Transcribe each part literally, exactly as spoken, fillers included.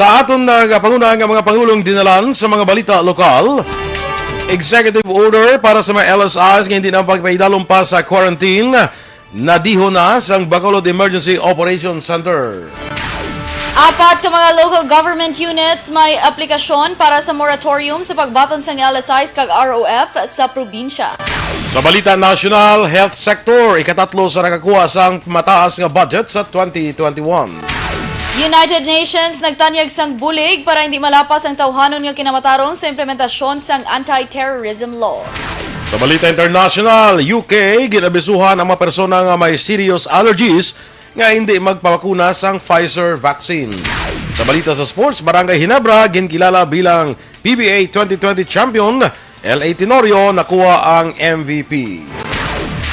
Sa aton nagapanguna nga mga pangulong dinalan sa mga balita lokal, executive order para sa mga L S Is nga hindi na magpaidalom pa sa quarantine, nadihon na sang Bacolod Emergency Operation Center. Apat ka mga local government units may aplikasyon para sa moratorium sa pagbaton sang L S Is kag R O F sa probinsya. Sa balita nasyonal, health sector, ikatatlo sa nakakuha sang mataas nga budget sa twenty twenty-one. United Nations nagtanyag sang bulig para hindi malapas ang tawhanon nga kinamatarong sa implementasyon sang anti-terrorism law. Sa balita international, U K, ginabisuhan ang mga persona nga may serious allergies nga hindi magpabakuna sang Pfizer vaccine. Sa balita sa sports, Barangay Ginebra ginkilala bilang P B A twenty twenty champion, L A Tenorio nakuha ang M V P.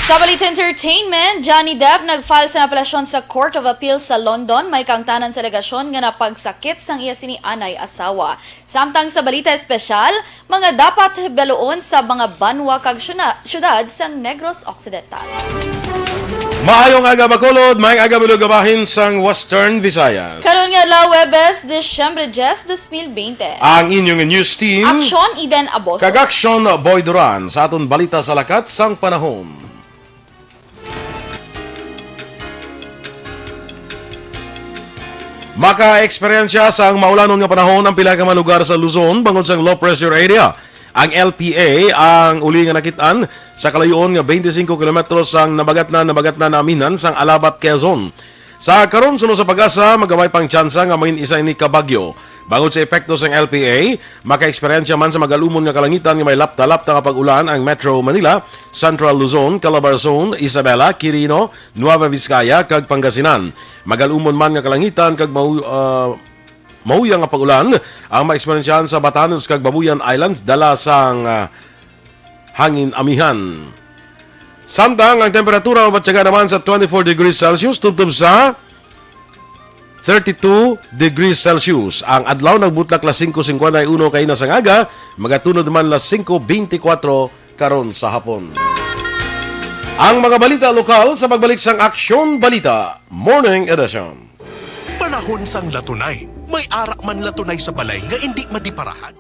Sa balita entertainment, Johnny Depp nag-file sa apelasyon sa Court of Appeal sa London, may kaangtanan sa alegasyon nga napagsakit sang iya sini anay asawa. Samtang sa balita espesyal, mga dapat hibaluon sa mga banwa kag syuna-, syudad sang Negros Occidental. Maayong aga, Bacolod. Maayong aga, mga bahin sang Western Visayas. Karon nga adlaw, Huwebes, Disyembre diyes, dos mil bente. Ang inyong news team, Aksyon, Eden Aboso. Kag Aksyon, Boy Duran, sa aton balita sa lakat sang panahon. Maka-eksperyensya sang maulanon nga panahon ang pila ka mga lugar sa Luzon bangod sang low pressure area. Ang L P A ang uli nga nakit-an sa kalayuon nga twenty-five kilometros sang Nabagatnan, Nabagatnan na amihan sang Alabat, Quezon. Sa karon, suno sa PAGASA, magamay pang tsansa nga mangin isa ini ka bagyo. Bangod sa epekto sang L P A, maka-eksperyensya man sa magalumon nga kalangitan nga may lapta-lapta nga pag-ulan ang Metro Manila, Central Luzon, Calabarzon, Isabela, Quirino, Nueva Vizcaya, kag Pangasinan. Magalumon man nga kalangitan kag mau-, ah, mauya nga pag-ulan ang maeksperyensyahan sa Batanes kag Babuyan Islands dala sang, ah, hangin amihan. Samtang ang temperatura mabatyaga naman sa twenty-four degrees Celsius tubtob sa thirty-two degrees Celsius. Ang adlaw nagbutlak las singko cincuenta y uno kaina sang aga, magatunod man las singko beintikwatro karon sa hapon. Ang mga balita lokal sa pagbalik sang Aksyon Balita Morning Edition. Panahon sang latunay. May ara man latunay sa balay nga indi madiparahan.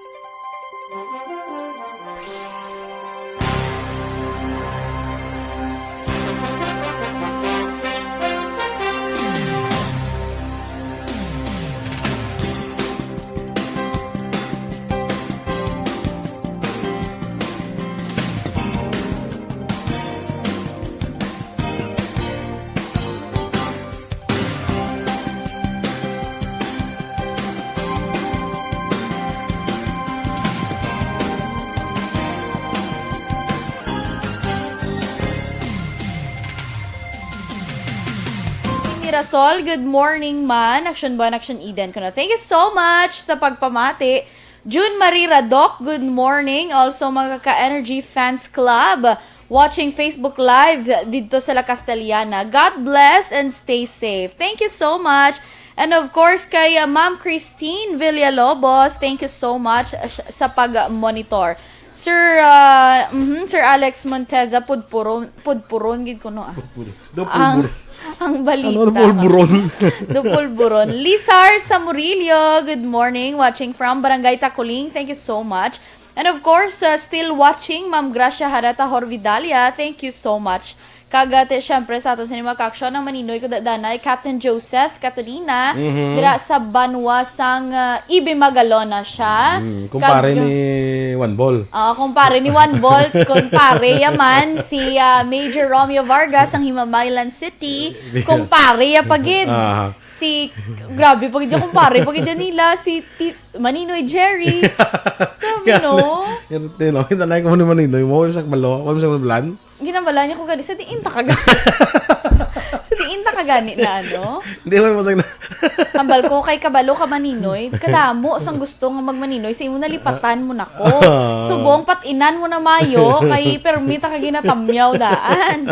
Mirasol, good morning man. Action Boy, Action Eden kuno. Thank you so much sa pagpamati. June Marie Radoc, good morning. Also, mga ka-Energy Fans Club, watching Facebook Live dito sa La Castellana. God bless and stay safe. Thank you so much. And of course, kay, uh, Ma'am Christine Villalobos, thank you so much, uh, sh-, sa pag-monitor. Sir, uh, mhm, Sir Alex Monteza, pudpuron, pudpuron gid kuno, ah. Double Ang, buron. Ang balita. Ano, double buron? Double buron. Lizar Samurillo, good morning. Watching from Barangay Taculing. Thank you so much. And of course, uh, still watching, Ma'am Gracia Harata Horvidalia. Thank you so much. Kag, uh, ti-, syempre, sa aton sini mga kaaksyon, ang maninoy ko da-, danay, Captain Joseph Catolina, Mhm. dira sa banwa sang, uh, Ibe Magalona siya. Mm, kumpare Kag, ni Juan Bol. Ah, kumpare ni Juan Bol, kumpare yaman si, ah, Major Romeo Vargas sang Himamaylan City. Kumpare ya pa gid. Aha. Si, grabe pa gid ya, kumpare pa gid ya nila, si Ti-, Maninoy Jerry. Grabe, no? Yan, yan, no? Kita na ko ni Maninoy mo, sa kabalo, wala sa kabalo. Ginabala niya ko gani, sa diin ta ka gani. Sa diin ta ka gani na, ano? Hindi, wala mo sa na. Hambal ko, kay kabalo ka, Maninoy. Kadamo sang gusto nga magmaninoy, sa imo nalipatan mo na ko. Subong, pat-inan mo na mayo, kay permi ta ka ginatamyaw daan.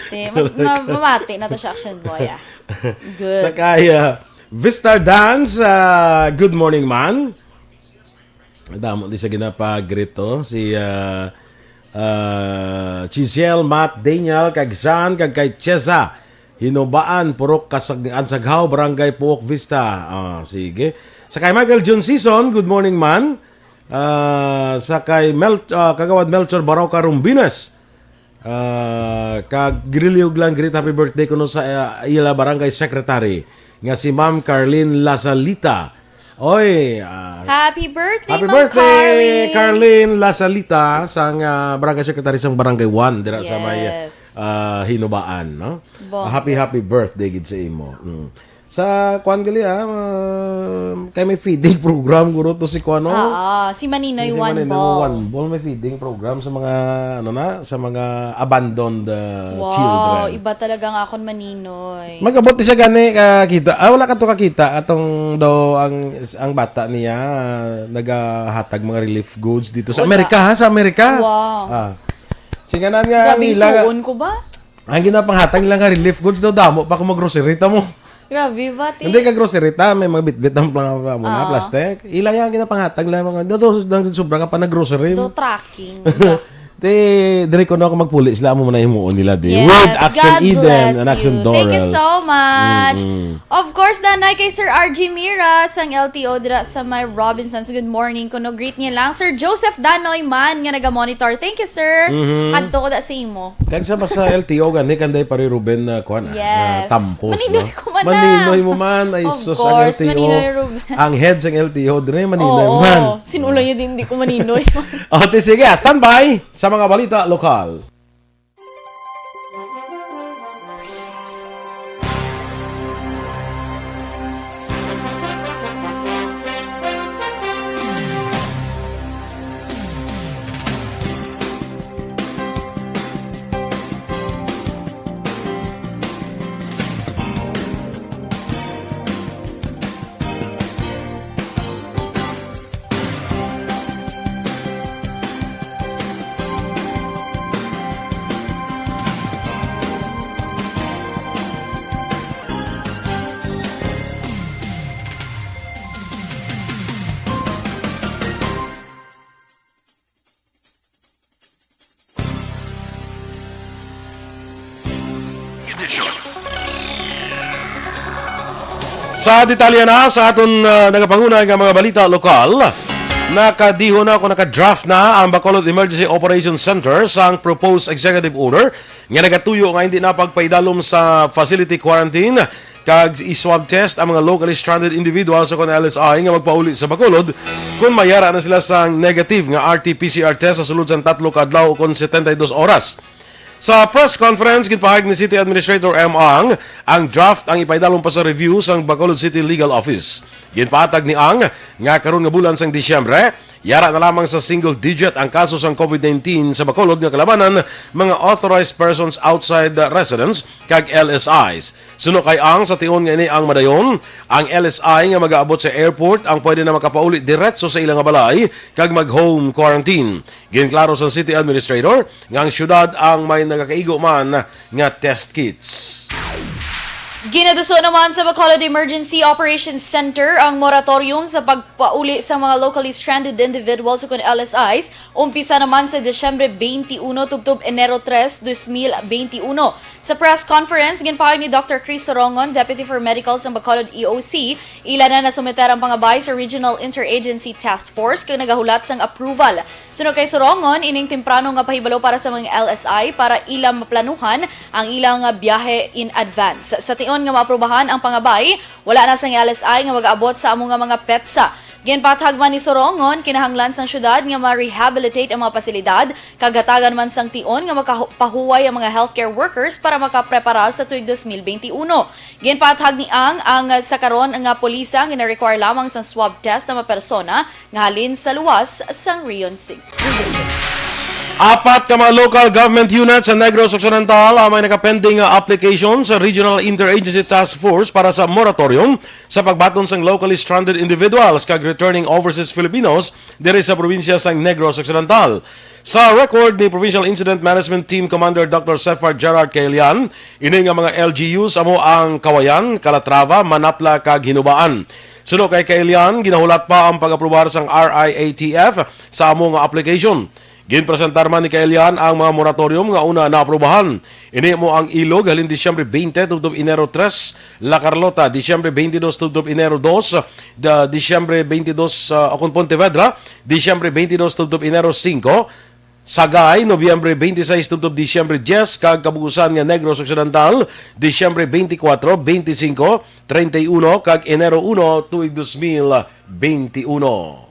Te, ma-, ma-, mamati na to siya, Action Boy, ah. Good. Sa kaya, Vistar Dance, ah, good morning, man. Damo di sa ginapagrito. Si, ah, ah, Giselle, Matt, Daniel, kag Jean, kag kay Cheza. Hinubaan, Purok Kasag-, Ansaghaw, Barangay Puok Vista. Ah, sige. Sa kay Michael Jun Season, good morning, man. Ah, sa kay Mel, ah, Kagawad Melchor Barao Carumbines. Ah, kag griliyog lang, great happy birthday kuno sa, ah, ila barangay secretary nga si Ma'am Carlene Lasalita. Oy, ah, Happy birthday, happy Ma'am birthday, Carlene. Carlene Lasalita, sang, ah, barangay secretary sang Barangay One dira sa may, Yes. ah, Hinubaan, no? Bongga. Ah, happy, happy birthday gid sa imo. Mm. Sa kuan gali, ah, ah, kay may feeding program guro to si kuan, no? Ah, ah, si Maninoy Si One Maninoy Ball. One Ball, may feeding program sa mga, ano na, sa mga abandoned, ah, Wow, children. Iba talaga ang akon Maninoy. Mag-abot siya gani ka kita. Ah, wala ka to kakita atong daw ang, ang bata niya nagahatag mga relief goods dito sa Wala. Amerika, ha, sa Amerika. Wow. Ah. Singanan nga Grabe, nila nga suon ko ba? Ang ginapanghatag nila nga relief goods daw, damo pa kung mag-grocery ta mo. Grabe ba, te? Hindi ka grocery ta, may mga bitbit ang mga, mga Ah. plastic. Ila yung ginapanghatag nila mga, daw, daw, daw, sobra ka pa nag-grocery. Do tracking. Te, diri ko na ako magpuli sila, amo man ang himuon nila, di. Yes, With Action God Eden bless and Action you. Thank you Doral. So much. Mm-mm. Of course, danay kay Sir R G Mira sang L T O dira sa may Robinsons. Good morning. Kuno greet niya lang Sir Joseph Danoy man nga naga-monitor. Thank you, sir. Mhm. Kadto ko da sa imo. Kag sa, sa L T O gani, kanday pare Ruben na kuan, ah, Yes. na tampos, Maninoy no? Ko man na. Maninoy mo man, ay Of sus, ang course, L T O. Maninoy Ruben. Ang head sang L T O, dre, Maninoy Oo, man. Sinulay niya din, di ko Maninoy. O, ti, sige, standby sa mga balita lokal. Sa detalye na sa aton, ah, nagapanguna nga mga balita lokal, nakadiho na o naka-draft na ang Bacolod Emergency Operations Center sang proposed executive order nga nagatuyo nga hindi na pagpaidalom sa facility quarantine kag i-swab test ang mga locally stranded individuals o kon L S I nga magpauli sa Bacolod kon mayara na sila sang negative nga R T P C R test sa sulod sang tatlo ka adlaw o kon setenta y dos oras. Sa press conference, ginpahayag ni City Administrator M. Ang ang draft ang ipaidalom pa sa review sang Bacolod City Legal Office. Ginpahatag ni Ang nga karon nga bulan sang Disyembre, yara na lamang sa single digit ang kaso sang COVID nineteen sa Bacolod nga kalabanan mga authorized persons outside the residence kag L S Is. Suno kay Ang, sa tion nga ini ang madayon, ang L S I nga magaabot sa airport ang pwede na makapauli diretso sa ila nga balay kag mag-home quarantine. Ginklaro sa City Administrator nga ang syudad ang may nagakaigo man nga test kits. Ginaduso naman sa Bacolod Emergency Operations Center ang moratorium sa pagpauli sa mga locally stranded individuals ukon L S Is, umpisa naman sa Disyembre twenty-one tubtob Enero tres, dos mil benti uno. Sa press conference, ginpahayag ni Doctor Chris Sorongon, Deputy for Medical sang Bacolod E O C, ila na nasumiter ang pangabay sa Regional Interagency Task Force kag nagahulat sang approval. Suno kay Sorongon, ining temprano nga pahibalo para sa mga L S I para ila maplanuhan ang ilang biyahe in advance. Sa tion nga maaprubahan ang pangabay, wala na sang L S I nga mag-aabot sa amo nga mga petsa. Ginpatag man ni Sorongon, kinahanglan sang syudad nga ma-rehabilitate ang mga pasilidad kag hatagan man sang tion nga makahu-, pahuway ang mga healthcare workers para makapreparar sa tuig dos mil benti uno. Ginpatag ni Ang ang sa karon nga pulisa nga na-require lamang sang swab test ang mga persona nga halin sa luwas sang Region six. Region six. Apat ka mga local government units sa Negros Occidental ang may nakapending nga application sa Regional Interagency Task Force para sa moratorium sa pagbaton sang locally stranded individuals kag returning overseas Filipinos diri sa probinsya sang Negros Occidental. Sa record ni Provincial Incident Management Team Commander Doctor Sefard Gerard Caelian, ini nga mga L G Us amo ang Kawayan, Calatrava, Manapla, kag Hinubaan. Suno kay Caelian, ginahulat pa ang pag-aprobar sang R I A T F sa amo nga application. Ginpresentar man ni Kaelian ang mga moratorium nga una naaprubahan. Ini mo ang Ilog halin Disyembre twenty tubtob Enero tres, La Carlota Disyembre twenty-dos tubtob Enero dos, da Disyembre twenty-dos, ah, akon Pontevedra, Disyembre twenty-dos tubtob Enero singko, Sagay, Nobyembre twenty-sais tubtob Disyembre diyes, kag kabuusan nga Negros Occidental, Disyembre twenty-four, twenty-five, treinta y uno, kag Enero uno, tuig dos mil twenty uno.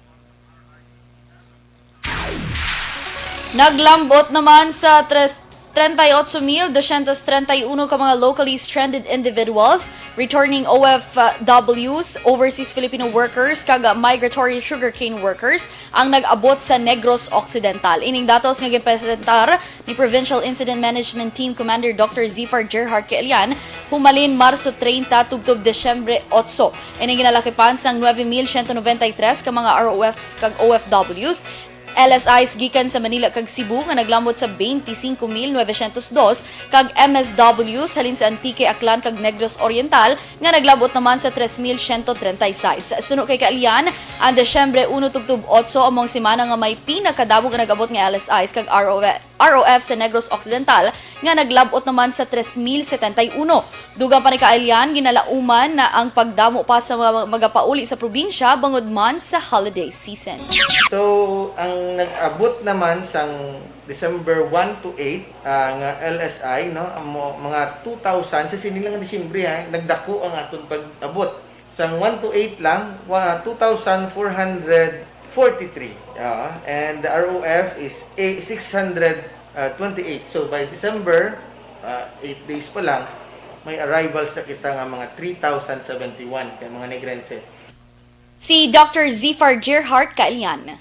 Naglambot naman sa tres, treinta y ocho mil doscientos treinta y uno ka mga locally stranded individuals, returning O F Ws, overseas Filipino workers, kag migratory sugarcane workers ang nag-abot sa Negros Occidental. Ining datos nga ginpresentar ni Provincial Incident Management Team Commander Doctor Zifar Gerhard Kaelian, humalin Marso treinta tubtob Disyembre otso. Ining ginalakipan sang nuebe mil siyento nobenta y tres ka mga R O Fs kag O F Ws, L S Is gikan sa Manila kag Cebu nga naglambot sa twenty-cinco mil novecientos dos, kag M S Ws halin sa Antique, Aklan, kag Negros Oriental nga naglambot naman sa tres mil siyento treinta y seis. Suno kay Kaelian, ang Disyembre uno tubtob otso amo ang semana nga may pinakadamo nga nag-abot nga L S Is kag R O F, R O F sa Negros Occidental nga naglab-ot naman sa tres mil setenta y uno. Dugang pa ni Kaelian, ginalauman na ang pagdamo pa sa mga magapauli sa probinsya bangod man sa holiday season. So, ang nag-abot naman sang December one to eight, ah, nga L S I, no, amo, mga two thousand, sa sini lang nga Disyembre, ha, nagdako ang aton pag-abot. Sang one to eight lang, wa-, two thousand four hundred forty-three. Ah, and the R O F is a-, six hundred twenty-eight. So, by December, ah, eight days pa lang, may arrivals na kita nga mga three thousand seventy-one kay mga Negrense. Si Doctor Zifar Gerhart Kaelian.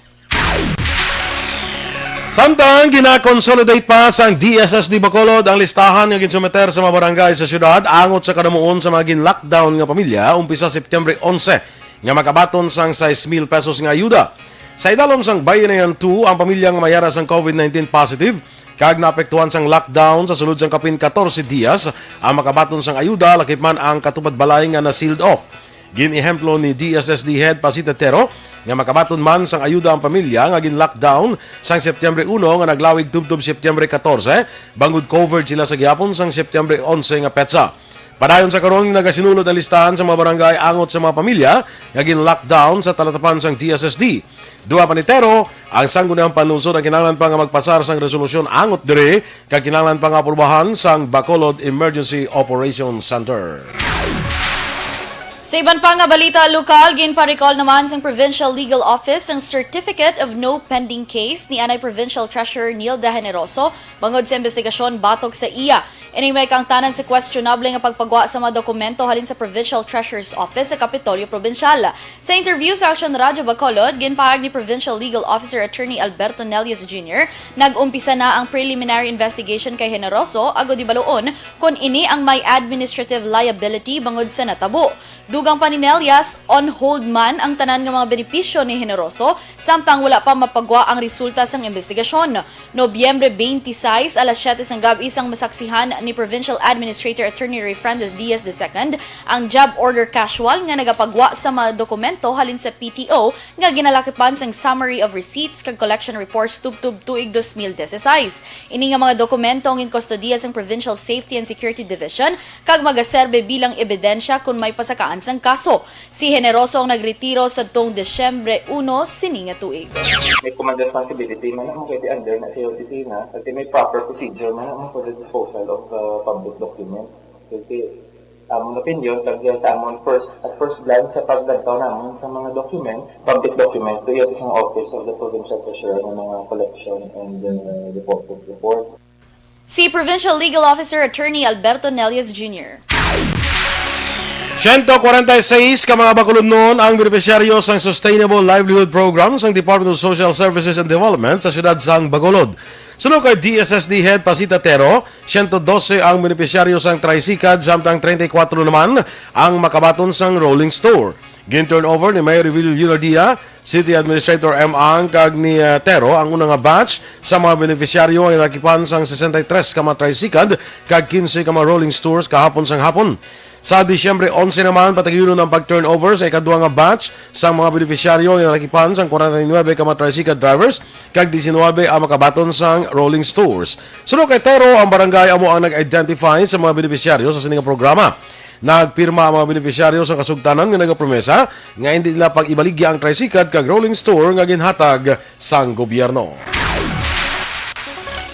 Samtang gina-consolidate pa sang D S S D Bacolod ang listahan nga ginsumiter sa mga barangay sa siyudad angot sa kadamuon sa mga gin-lockdown nga pamilya umpisa September onse, nga makabaton sang sais mil pesos nga ayuda. Sa idalom sang Bayanihan two, ang pamilya nga may ara sang COVID nineteen positive kag naapektuhan sang lockdown sa sulod sang kapin katorse dias ang makabaton sang ayuda, lakip man ang katupad balay nga na-sealed off. Gin-ehemplo ni D S S D Head Pasita Tero nga makabaton man sang ayuda ang pamilya nga gin-lockdown sang September uno nga naglawig tubtob September katorse, bangod covered sila sa gihapon sang September onse nga petsa. Padayon sa karon, nagasinulod ang listahan sa mga barangay angot sa mga pamilya nga gin-lockdown sa talatapan sang D S S D. Duha pa ni Tero, ang Sangguniang Panlungsod ang kinahanglan pa nga magpasar sang resolusyon angot diri kag kinahanglan pa nga aprubahan sang Bacolod Emergency Operations Center. Sa iban pa nga balita lokal, ginpa-recall naman sang Provincial Legal Office ang Certificate of No Pending Case ni anay Provincial Treasurer Nilda Generoso bangod sa imbestigasyon batok sa iya. Ini may kaangtanan sa questionable nga pagpagwa sa mga dokumento halin sa Provincial Treasurer's Office sa Kapitolyo Probinsyal. Sa interview sa Aksyon Radyo Bacolod, ginpahayag ni Provincial Legal Officer Attorney Alberto Nelias Junior, nag-umpisa na ang preliminary investigation kay Generoso agod hibaluon kon ini ang may administrative liability bangod sa natabo. Dugang pa ni Nelias, on hold man ang tanan nga mga benepisyo ni Generoso samtang wala pa mapagwa ang resulta sang imbestigasyon. Nobyembre twenty-six, alas siyete sang gab-i, sang masaksihan ni Provincial Administrator Attorney Rayfrando Diaz the second ang job order casual nga nagapagwa sa mga dokumento halin sa P T O nga ginalakipan sang summary of receipts kag collection reports tubtob tuig dos mil dieciséis. Ini nga mga dokumento ang ginkustodiya sang Provincial Safety and Security Division kag magaserbe bilang ebidensya kon may pasakaan sang kaso. Si Generoso ang nagretiro sadtong Disyembre uno sini nga tuig. May command responsibility man mo kay under na sa opisina, kag may proper procedure man mo for the disposal of uh, public documents. Kasi among opinion, kag sa among first, at first glance sa paglantaw namon sa mga documents, public documents, to sa Office of the Provincial Treasurer ng mga collection and uh, deposit reports. Si Provincial Legal Officer Attorney Alberto Nelias Junior. Siyento kwarenta y seis ka mga Bacolodnon ang benepisyaryo sang Sustainable Livelihood Program sang Department of Social Services and Development sa siyudad sang Bacolod. Suno kay D S S D Head Pasita Tero, siyento dose ang benepisyaryo sang tricycad samtang treinta y kuwatro naman ang makabaton sang rolling store. Gin-turnover ni Mayor Revilio Leonardia, City Administrator M. Ang kag ni uh, Tero ang una nga batch sa mga benepisyaryo nga ginakipan sang sesenta y tres ka mga tricycad kag quince ka mga rolling stores kahapon sang hapon. Sa Disyembre onse naman, pataguyunon ang pag-turnover sa ikadua nga batch sang mga benepisyaryo nga nalakipan sang kwarenta y nuebe ka mga tricycle drivers kag diecinuebe ang makabaton sang rolling stores. Suno kay Tero, ang barangay amo ang nag-identify sa mga benepisyaryo sa sini nga programa. Nagpirma ang mga benepisyaryo sa kasugtanan nga nagapromesa nga hindi nila pag-ibaligya ang tricycle kag rolling store nga ginhatag sang gobyerno.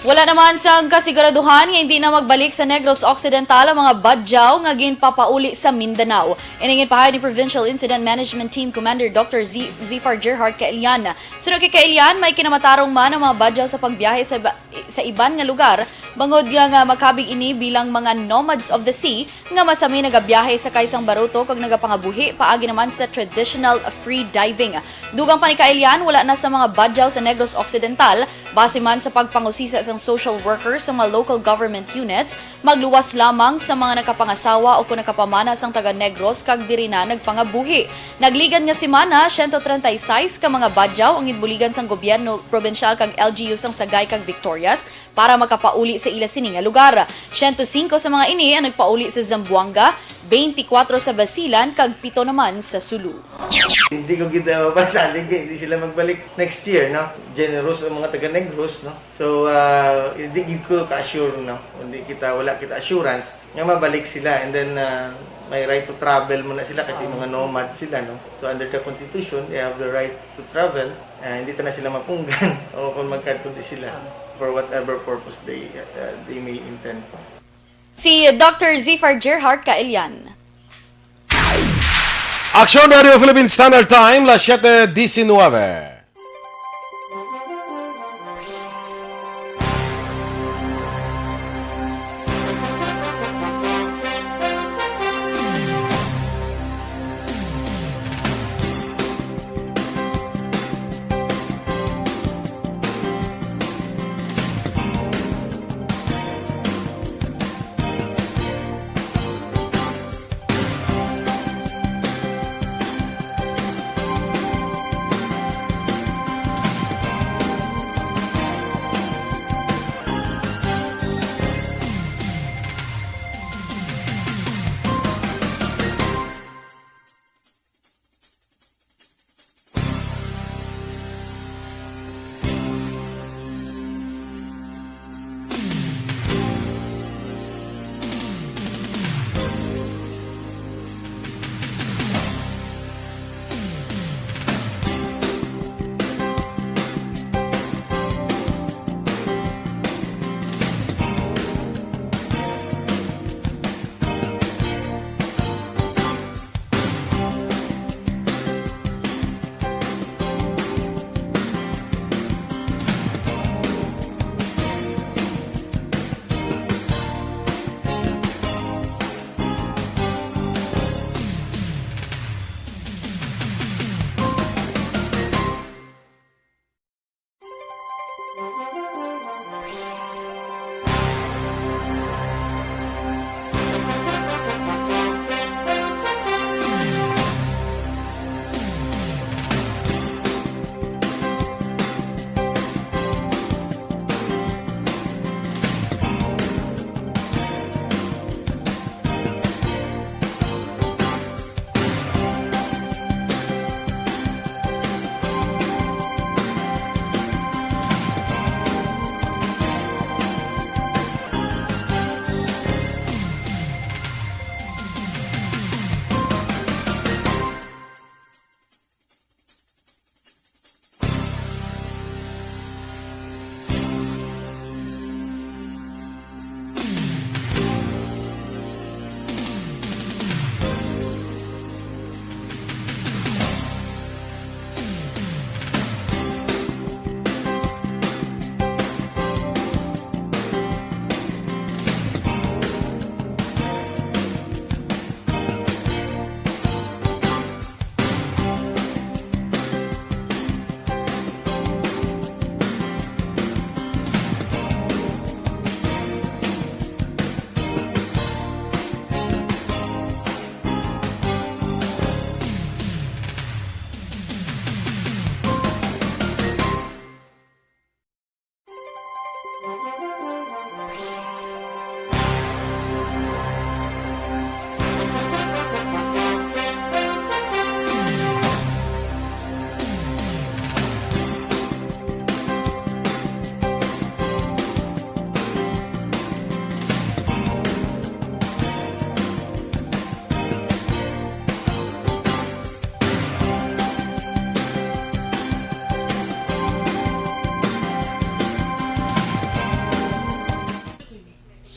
Wala naman sang kasiguraduhan nga hindi na magbalik sa Negros Occidental ang mga badyaw nga ginpapauli sa Mindanao. Ini ginpahayag ni Provincial Incident Management Team Commander Doctor Z-, Zifar Gerhard Kailian. Suno kay Kailian, may kinamatarong man ang mga badyaw sa pagbiyahe sa iba-, sa iban nga lugar, bangod nga, nga makabig ini bilang mga nomads of the sea nga masami nagabiyahe sa kaisang baruto kag nagapangabuhi paagi naman sa traditional free diving. Dugang pa ni Kailian, wala na sa mga badyaw sa Negros Occidental, base man sa pagpangusisa sang social workers sa mga local government units, magluwas lamang sa mga nakapangasawa o kon nakapamana sang taga Negros kag diri na nagpangabuhi. Nagligad nga semana, siyento treinta y seis ka mga badyaw ang ginbuligan sang gobyerno probinsyal kag L G U sang Sagay kag Victorias para makapauli sa ila sini nga lugar. Siyento singko sa mga ini ang nagpauli sa Zamboanga, twenty-four sa Basilan, kag pito naman sa Sulu. Hindi ko kita mapasalig, hindi sila magbalik next year, no? Generous ang mga taga Negros, no? So, ah, hindi gid ko ka-assure, no? Hindi kita, wala kita assurance nga mabalik sila. And then, ah, may right to travel mo na sila kasi mga nomad sila, no? So, under the Constitution, they have the right to travel. Ah, hindi ta na sila mapunggan o kung magkadto di sila for whatever purpose they, ah, they may intend. Si Doctor Zifar Gerhard Kailian. Aksyon Radio Philippine Standard Time, las siete diecinueve.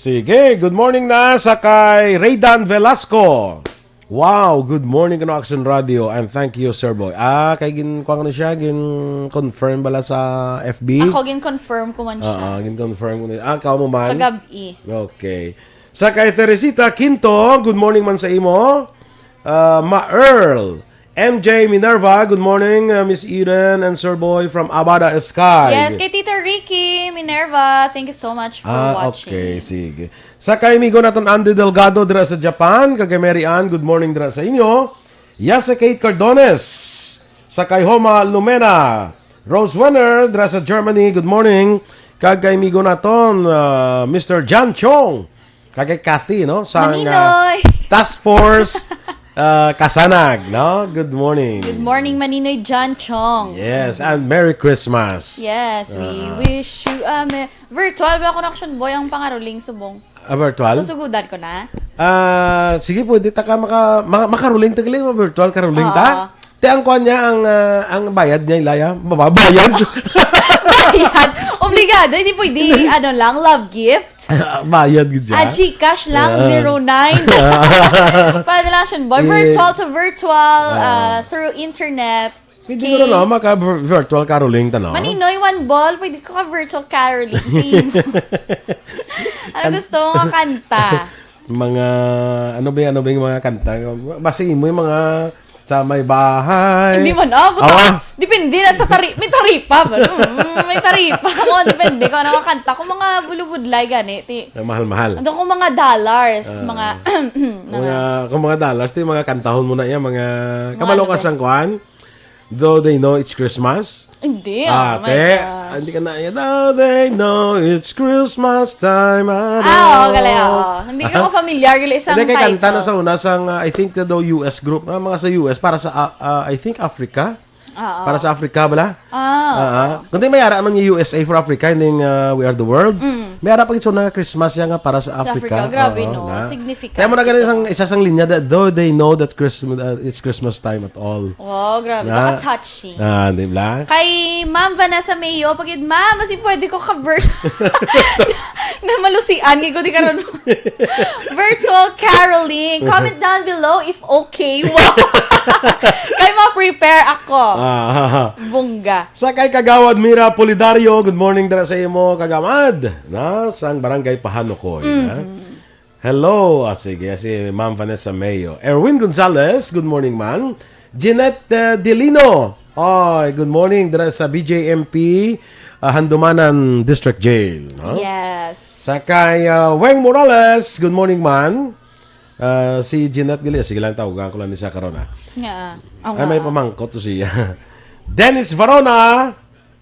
Sige, good morning na sa kay Raydan Velasco. Wow, good morning kano Action Radio and thank you, Sir Boy. Ah, kay gin, kuwan ano siya, gin confirm bala sa F B? Ako, gin-confirm ko man siya. Oo, gin-confirm ko na. Ah, kao mo man? Kagab-i. Okay. Sa kay Teresita Quinto, good morning man sa imo. Ah, Ma Earl, M J Minerva, good morning, uh, Miss Eden and Sir Boy from Abada Sky. Yes, kay Tito Ricky Minerva, thank you so much for Ah, watching. Okay, sige. Sa kay amigo naton Andy Delgado dira sa Japan, kag kay Mary Ann, good morning dira sa inyo. Yasa Kate Cardones, sa kay Homa Lumena, Rose Wenner dira sa Germany, good morning. Kag kay amigo naton, ah, Mister John Chong, kag kay Kathy, no? Sang, ah, Maninoy. Task Force, ah, Kasanag, no? Good morning. Good morning, Maninoy John Chong. Yes, and Merry Christmas. Yes, we Ah. wish you a me-, virtual ba connection, boy, ang pangaruling subong? Ah, virtual? Susugudan ko na. Ah, sige, pwede ta ka maka-, maka-, makaruling ta gali, virtual karuling ta. Oo. Te, ang kuwan niya, ang, ah, ang bayad niya, Ilaya, mababayad. Bayad. Obligado, hindi pwede, ano lang, love gift. Bayad gid siya. Ah, GCash lang, Ah. zero nine. Para na lang siya, boy. Eh. Virtual to virtual, Ah. ah, through internet. Pwede Okay. ko na, no, maka-vir-, virtual caroling ta, no? Maninoy, one ball, pwede ko ka virtual caroling. Same. Ano Kan- gusto mo nga kanta? Mga, ano ba, ano ba yung mga kanta? Basta mo yung mga sa may bahay. Hindi man, ah, buta. Awa. Depende na sa tari-, may taripa ba? Mm, may taripa. Kung depende kung ano nga kanta. Kung mga bulubudlay, gani, ti-, Ang mahal-mahal. Ano kung mga dollars, Ah. mga, Mga, mga kung mga dollars, ti, mga kantahon mo na yan, mga Mga kabalo ano ka ba? sang kwan? Though they know it's Christmas? Hindi, Ah, oh my te, God. hindi ka na yan. Though they know it's Christmas time at Ah, oo, all. gali, oo. Hindi ka Aha. familiar, gali, isang Hindi, kay kanta title. na sa una, sang, ah, I think, the U S group, ah, mga sa U S, para sa, ah, ah, I think, Africa. Oo. Para sa Africa, bala? Ah, Ah, ah. oo. Kundi may ara man yung U S A for Africa, hindi, ah, We Are the World. Mm. May ara pa gid sa una nga Christmas yan nga para sa Sa Africa. Africa, grabe, Oo, no? na. Significant Kaya mo na ganun ito. isang, isa sang linya that though they know that Christmas, uh, it's Christmas time at all. Wow, grabe. Na? Naka-touching. Ah, di ba? Kay Ma'am Vanessa Mayo, pagid, "Ma'am, mas pwede ko ka-verse." Na malusian, gid ko di karon. Virtual caroling. Comment down below if okay. Wow. Kay mo prepare ako. Ah, Bungga. Sa kay Kagawad Mira Polidario, good morning dira sa imo, Kagamad. Na, sang Barangay Pahanukoy, na? Mhm. Hello. Ah, sige, si Ma'am Vanessa Mayo. Erwin Gonzalez, good morning, man. Jeanette, uh, Delino. Ay, good morning dira sa B J M P, uh, Handumanan District Jail, no? Yes. Sa kay, uh, Weng Morales, good morning, man. Uh, si Jeanette gali, sige lang, tawagan ko lang ni siya karon, ah. Nga, ah. Ay, may nga. pamangkot to siya. Dennis Varona,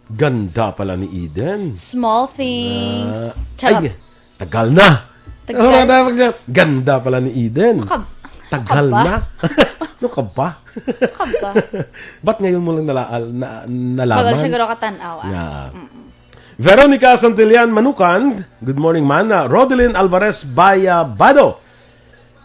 ganda pala ni Eden. Small things. Ah, Charot. ay, tagal na. Tagal. Ano na dapat siya? Ganda pala ni Eden. Nakab-, Tagal nakaba? na. Ano ka ba? Nakaba? Ba't ngayon mo lang nalaal-, na, nalaman? Bagal siguro ka tan-aw, ah. Yeah. Mm-mm. Veronica Santillan Manukan, good morning, man. Ah, Rodeline Alvarez Bayabado.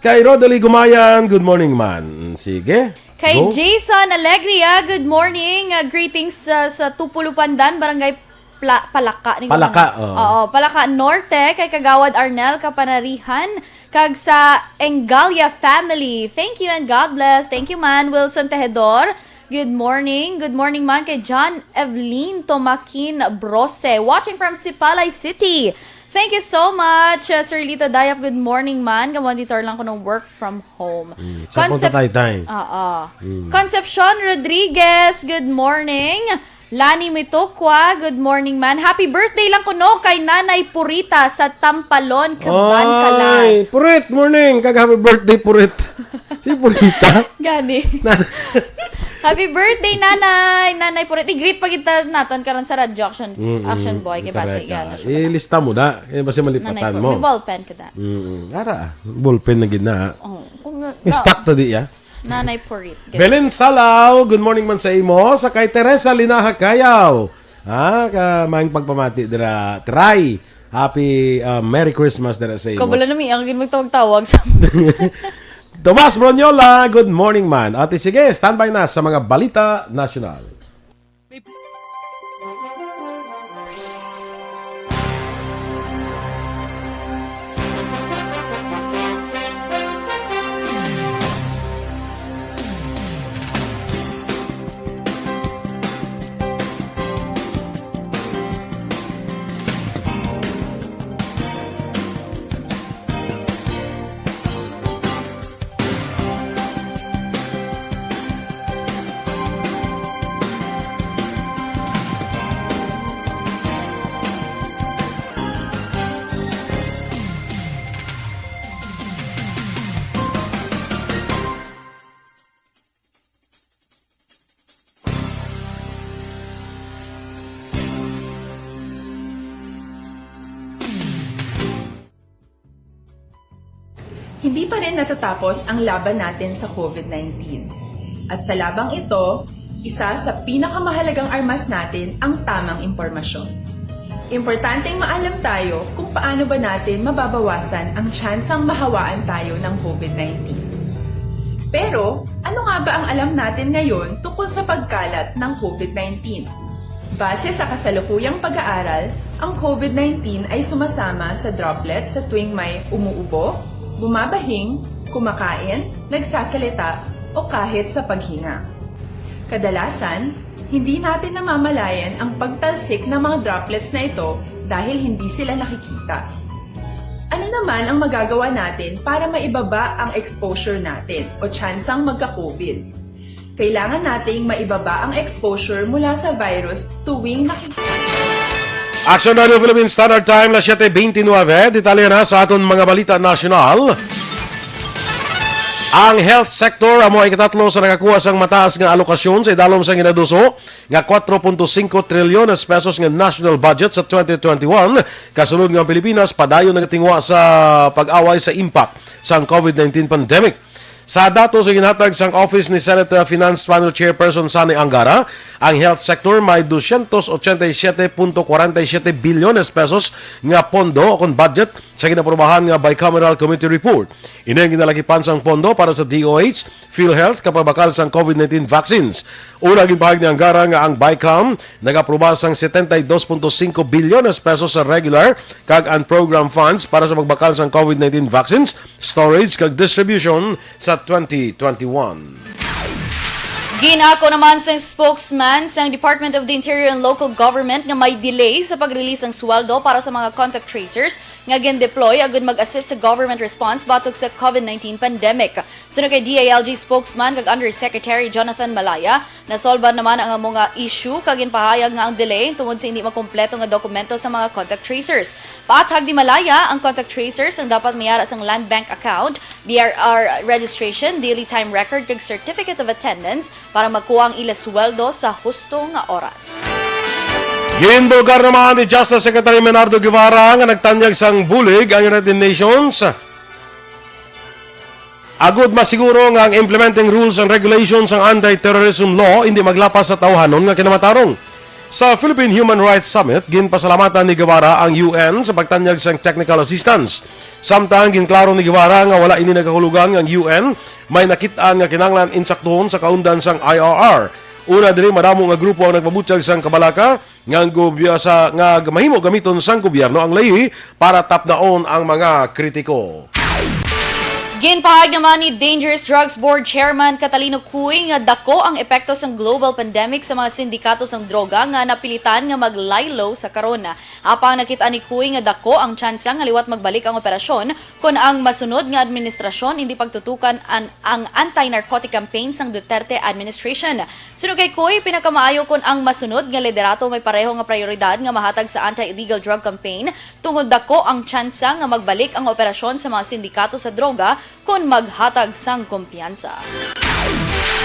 Kay Rodely Gumayan, good morning, man. Mm, sige. Kay Go. Jason Alegria, good morning. Ah, greetings, ah, sa Tupulupandan, Barangay Pla-, Palaka. Ni Palaka, Gumang. oo. Oo, Palaka Norte. Kay Kagawad Arnel Kapanarihan, kag sa Engalia family. Thank you and God bless. Thank you, man. Wilson Tejedor, good morning. Good morning, man. Kay John Evelyn Tomakin Brose, watching from Sipalay City. Thank you so much, uh, Sir Lito Dayap. Good morning, man. Kamo, editor lang ko ng work from home. Mm, sa Concep-, Punta Taytay. Oo. Mm. Concepcion Rodriguez, good morning. Lani Mitokwa, good morning, man. Happy birthday lang kuno kay Nanay Purita sa Tampalon, Kaban, Kalan. Ay, Purit, morning. Kag happy birthday, Purit. Si Purita. Gani. Na- Happy birthday, Nanay! Nanay Purit. I-greet pa kita naton karon sa Radyo Action, Mm-mm. Action Boy. Kay basi, Correct, gano ah. siya pala. Ilista mo na. Eh, basi malipatan Nanay Purit. mo. May ballpen ka da. Mm-mm. Ara, ah. Ballpen na gid na, ah. Oh, kung nga, May stock to di, ah. Nanay Purit. Gani. Belen Salaw, good morning man sa imo. Sa kay Teresa Linaha Kayaw. Ah, ka, maayong pagpamati dira. Try. Happy, ah, Merry Christmas dira sa imo. Kabalo na mi, ang gid magtawag-tawag sa Tomas Bronyola, good morning, man. Ate, sige, standby na sa mga balita nasyonal. Hindi pa rin natatapos ang laban natin sa COVID nineteen. At sa labang ito, isa sa pinakamahalagang armas natin ang tamang impormasyon. Importanteng maalam tayo kung paano ba natin mababawasan ang tsansang mahawaan tayo ng COVID nineteen. Pero, ano nga ba ang alam natin ngayon tungkol sa pagkalat ng COVID nineteen? Base sa kasalukuyang pag-aaral, ang COVID nineteen ay sumasama sa droplets sa tuwing may umuubo, bumabahing, kumakain, nagsasalita, o kahit sa paghinga. Kadalasan, hindi natin namamalayan ang pagtalsik ng mga droplets na ito dahil hindi sila nakikita. Ano naman ang magagawa natin para maibaba ang exposure natin o tsansang magka-COVID? Kailangan nating maibaba ang exposure mula sa virus tuwing nakikita. Action Radio Philippines Standard Time, las siete veintinueve. Detalye na sa aton mga balita nasyonal. Ang health sector amo ang ikatatlo sa nakakuha sang mataas nga alokasyon sa idalom sang ginaduso nga four point five trilyones pesos nga national budget sa twenty twenty-one, kasunod nga ang Pilipinas padayon nagatingwa sa pag-away sa impact sang COVID nineteen pandemic. Sa datos nga ginhatag sang office ni Senate Finance Panel Chairperson Sani Angara, ang health sector may dosyentos ochenta y siete punto kwarenta y siete bilyones pesos nga pondo o kon budget sa ginaprobahan nga bicameral committee report. Ini ang ginalakipan sang pondo para sa D O H, PhilHealth, kag pagbakal sang COVID nineteen vaccines. Una, ginpahayag ni Angara nga ang BICAM nagaproba sang setenta y dos punto singko bilyones pesos sa regular kag unprogrammed funds para sa pagbakal sang COVID nineteen vaccines, storage, kag distribution sa twenty twenty-one. Ginako naman sang spokesman sang Department of the Interior and Local Government nga may delay sa pag-release sang sweldo para sa mga contact tracers nga gin-deploy agud mag-assist sa government response batok sa COVID nineteen pandemic. Suno kay D I L G spokesman kag Undersecretary Jonathan Malaya, nasolbar naman ang amo nga issue kag ginpahayag nga ang delay tungod sa hindi makompleto nga dokumento sa mga contact tracers. Paathag ni Malaya, ang contact tracers ang dapat mayara sang Land Bank account, B R R registration, daily time record kag certificate of attendance para makuha ang ila sweldo sa husto nga oras. Ginbulgar naman ni Justice Secretary Menardo Guevara nga nagtanyag sang bulig ang United Nations agud masiguro nga ang implementing rules and regulations sang anti-terrorism law hindi maglapas sa tawhanon nga kinamatarong. Sa Philippine Human Rights Summit, ginpasalamatan ni Guevara ang U N sa pagtanyag sang technical assistance. Samtang ginklaro ni Guevara nga wala ini nagahulugan nga ang U N may nakit-an nga kinahanglan insaktuhon sa kaundan sang I R R. Una diri, madamo nga grupo ang nagpabutyag sang kabalaka nga ang gobya-, sa, nga mahimo gamiton sang gobyerno ang leyhi para tapdaon ang mga kritiko. Ginpahayag naman ni Dangerous Drugs Board Chairman Catalino Cuy nga dako ang epekto sang global pandemic sa mga sindikato sang droga nga napilitan nga mag-lie low sa karon. Apang nakit-an ni Cuy nga dako ang tsansa nga liwat magbalik ang operasyon kon ang masunod nga administrasyon hindi pagtutukan an-, ang anti-narcotic campaign sang Duterte administration. Suno kay Cuy, pinakamaayo kon ang masunod nga liderato may pareho nga prayoridad nga mahatag sa anti-illegal drug campaign tungod dako ang tsansa nga magbalik ang operasyon sa mga sindikato sa droga kon maghatag sang kumpiyansa.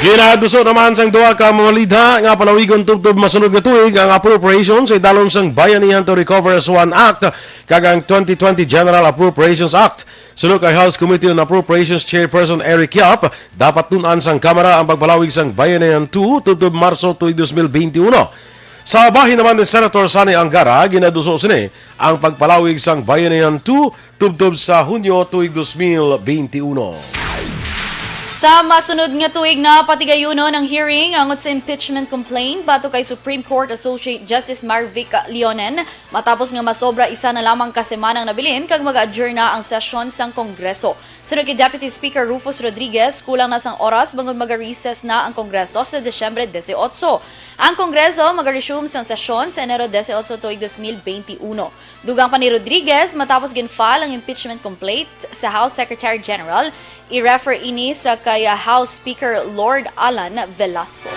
Ginaduso naman sang duha ka mamalidha nga palawigon tubtob masunod nga tuig ang appropriation sa idalom sang Bayanihan to Recover S one Act kag ang twenty twenty General Appropriations Act. Suno kay House Committee on Appropriations Chairperson Eric Yap, dapat tun-an sang Kamara ang pagpalawig sang Bayanihan two tubtob Marso tuig dos mil beintiuno. Sa bahin naman ni Senator Sani Angara, ginaduso sini ang pagpalawig sang Bayanihan two tubtob sa Hunyo tuig dos mil beintiuno. Sa masunod nga tuig na patigayunon ang hearing angot sa impeachment complaint batok kay Supreme Court Associate Justice Marvic Leonen matapos nga masobra isa na lamang ka semanang nabilin kag mag-adjourn na ang sesyon sang Kongreso. Suno kay Deputy Speaker Rufus Rodriguez, kulang na sang oras bangod maga-recess na ang Kongreso sa Disyembre dieciocho. Ang Kongreso maga-resume sang sesyon sa Enero dieciocho tuig dos mil beintiuno. Dugang pa ni Rodriguez, matapos gin-file ang impeachment complaint sa House Secretary General, i-refer ini sa kay House Speaker Lord Alan Velasco.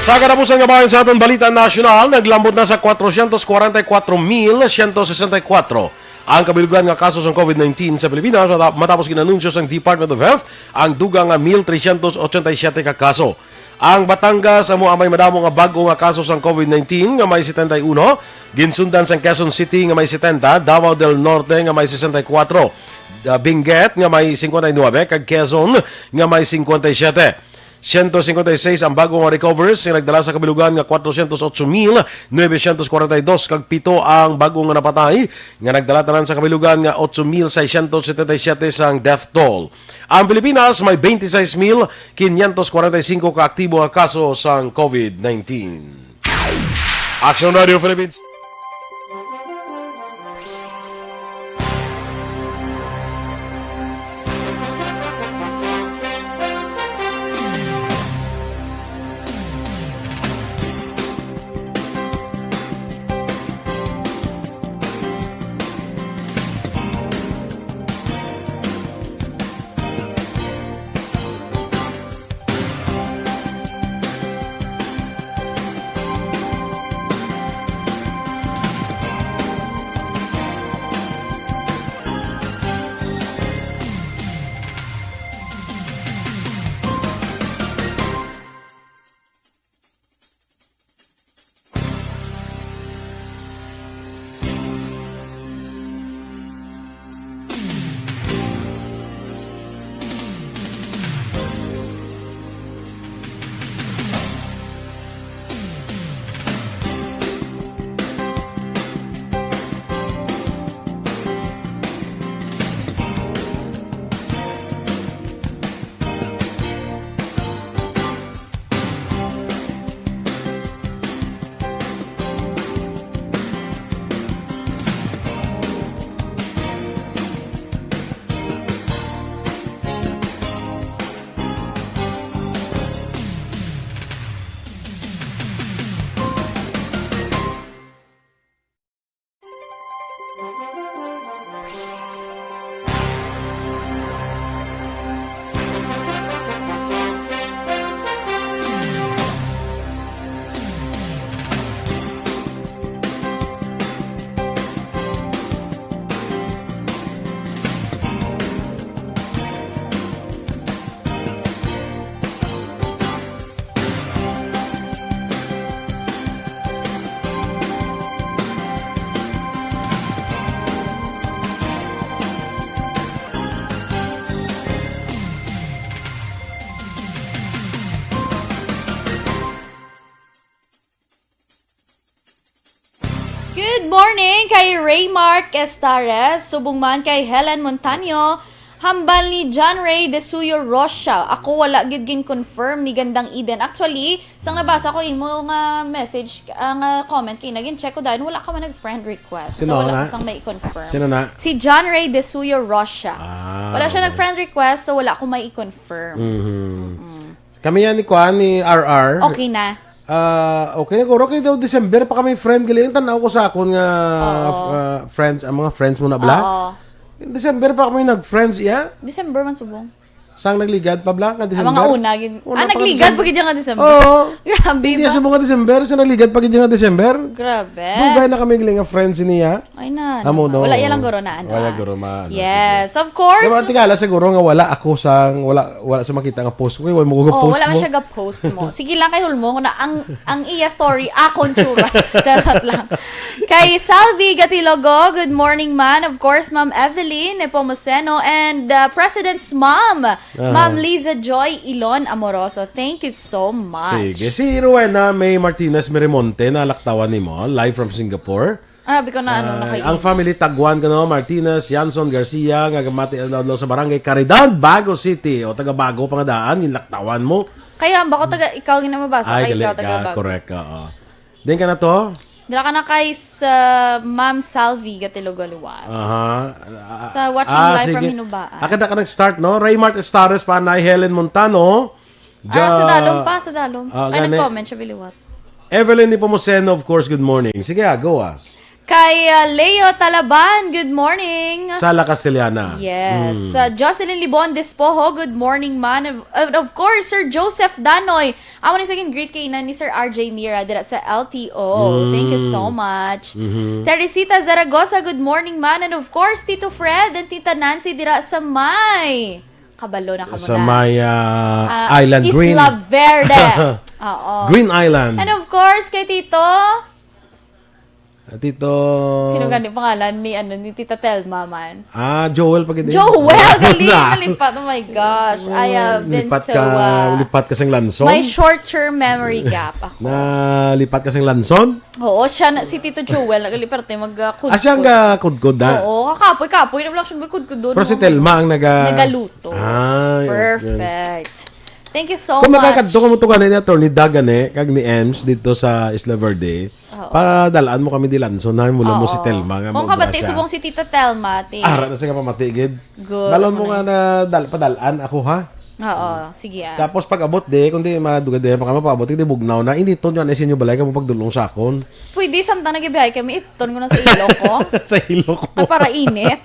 Sa katapusan nga bahin sa aton balita nasyonal, naglambot na sa kwatrocientos kwarenta y kuatro mil ciento sesenta y kuatro ang kabilugan nga kaso sang COVID nineteen sa Pilipinas mata-, matapos gin-anunsyo sang Department of Health ang dugang nga mil trescientos ochenta y siete ka kaso. Ang Batangas amo ang may madamo nga bag-o nga kaso sang COVID nineteen nga may setenta y uno, ginsundan sang Quezon City nga may setenta, Davao del Norte nga may sesenta y kuatro. ah, Benguet nga may cincuenta y nueve, kag Quezon nga may cincuenta y siete. Ciento cincuenta y seis ang bago nga recovers nga nagdala sa kabilugan nga cuatrocientos ocho mil novecientos cuarenta y dos, kag pito ang bago nga napatay nga nagdala tanan sa kabilugan nga ocho mil seiscientos setenta y siete sang death toll. Ang Pilipinas may twenty-six mil quinientos cuarenta y cinco ka aktibo nga kaso sang COVID nineteen. Action Radio Philippines. Good morning kay Raymark Estares, subong man kay Helen Montaño, hambal ni John Ray De Suyo Rocha. Ako wala gid gin-confirm ni Gandang Eden. Actually, sang nabasa ko imo nga message, ah, nga comment kay nagin check ko dahil wala ka man nag-friend request. So, Sino wala na? Ka sang may i-confirm. Sino na? Si John Ray De Suyo Rocha. Ah, Wala siya okay. Nag-friend request, so wala ko may i-confirm. Mhm. Mm. Kami yan ni Kuan, ni R R. Okay na. Ah, okay na, guro. Kaya daw December pa kami friend. Gali, ang tanaw ko sa akon nga, Oo. Ah, friends, ang mga friends mo na bala. Oo. December pa kami nag-friends, iya? December man subong. Sang nagligad pa bala nga Ang December? Mga una, gin- Una Ah, pa nagligad December. Pa gid siya nga December? Oo. Grabe Hindi ba? Subong nga December, sa nagligad pa gid siya nga December. Grabe. Dugay na kami gali nga friends niya. Ay na, Amo, no, no. Wala iya lang guro na, ano, Wala ah. Guro ma-, ano, Yes, sige. Of course. Diba, tingala siguro nga wala ako sang, wala, wala sa makita nga post ko. Wala mo Oh, post wala man mo. Siya ga-post mo. Sige lang kay Hulmo na ang, ang iya story, akon tsura. Charot lang. Kay Salvi Gatilogo, good morning, man. Of course, Ma'am Evelyn Nepomuceno and, uh, President's Mom, Ah. Ma'am Liza Joy Ilon Amoroso. Thank you so much. Sige. Si Rowena May Martinez Merimonte, nalaktawan nimo, live from Singapore. Ah, biko na, ano, Ay, naka- ang family Taguan, kano, Martinez, Yanson, Garcia, nga gamati ang adlaw sa barangay Caridad, Bago City, o taga Bago pa nga daan, ginlaktawan mo. Kaya, bako taga, ikaw gina mabasa, Ay, kay gali ikaw taga ka, Bago. Correct ka, oh. Din ka na to? Dira ka na kay sa Ma'am Salvi Gatilogo Liwat. Aha. Sa watching Ah, live from sige. Hinubaan. Akin na ka nag-start, no? Raymart Estares, Panay, Helen Montano. Ah, Ja-, sa dalom pa, sa dalom. Ah, Ay, gani. Nag-comment siya, biliwat. Evelyn Nepomuceno, of course, good morning. Sige, ah, go, ah. Kay, ah, Leo Talaban, good morning. Sala Castellana. Yes. Mm. Ah, Jocelyn Libon Despojo, good morning, man. Of, of, of course, Sir Joseph Danoy. Amo ni sa gin-greet kay ina ni Sir R J Mira dira sa L T O. Mm. Thank you so much. Mm-hmm. Teresita Zaragoza, good morning, man. And of course, Tito Fred and Tita Nancy dira sa may Kabalo na kamo Sa na. may, ah, Ah, Island Green. Isla Verde. Oo. Green Island. And of course, kay Tito. Tito. Sino gani pangalan ni, ano, ni Tita Telma man? Ah, Joel pa gid. Joel! Gali! Na. Nalipat. Oh my gosh. I have been lipat so, ka, uh, lipat ka sang lanson? My short-term memory gap ako. Nalipat ka sang lanson? Oo, siya na, si Tito Joel, nagalipat tayo mag, uh, kudkod. Ah, siya ang, uh, kudkod, ah? Oo, kakapoy-kapoy na lang siya, may kudkod doon. Pero si Telma ang naga- Nagaluto. Ay, okay. Perfect. Thank you so much. Kung makakadto ka mo to gani ni Attorney Dagan, eh, kag ni Ems dito sa Isla Verde, Oo. Padalaan mo kami di Lanson, ha? Mula mo si Oo. Telma nga Kung maubra kabati, siya. Subong si Tita Telma, ti. Ara na siya nga pamati, gid. Good, Balon mo ano nga na. Na dal-, padalaan ako, ha? Oo, sige, ah. Tapos pag abot, di, kung di, madugay di, pa kami paabot, di, bugnaw na. Initon nyo, ano, sa inyo balay, kamo pagdulong sa akon. Pwede, samtang nagibiyahe kami, ipton ko na sa ilong ko. Sa ilong ko. Ay, para init.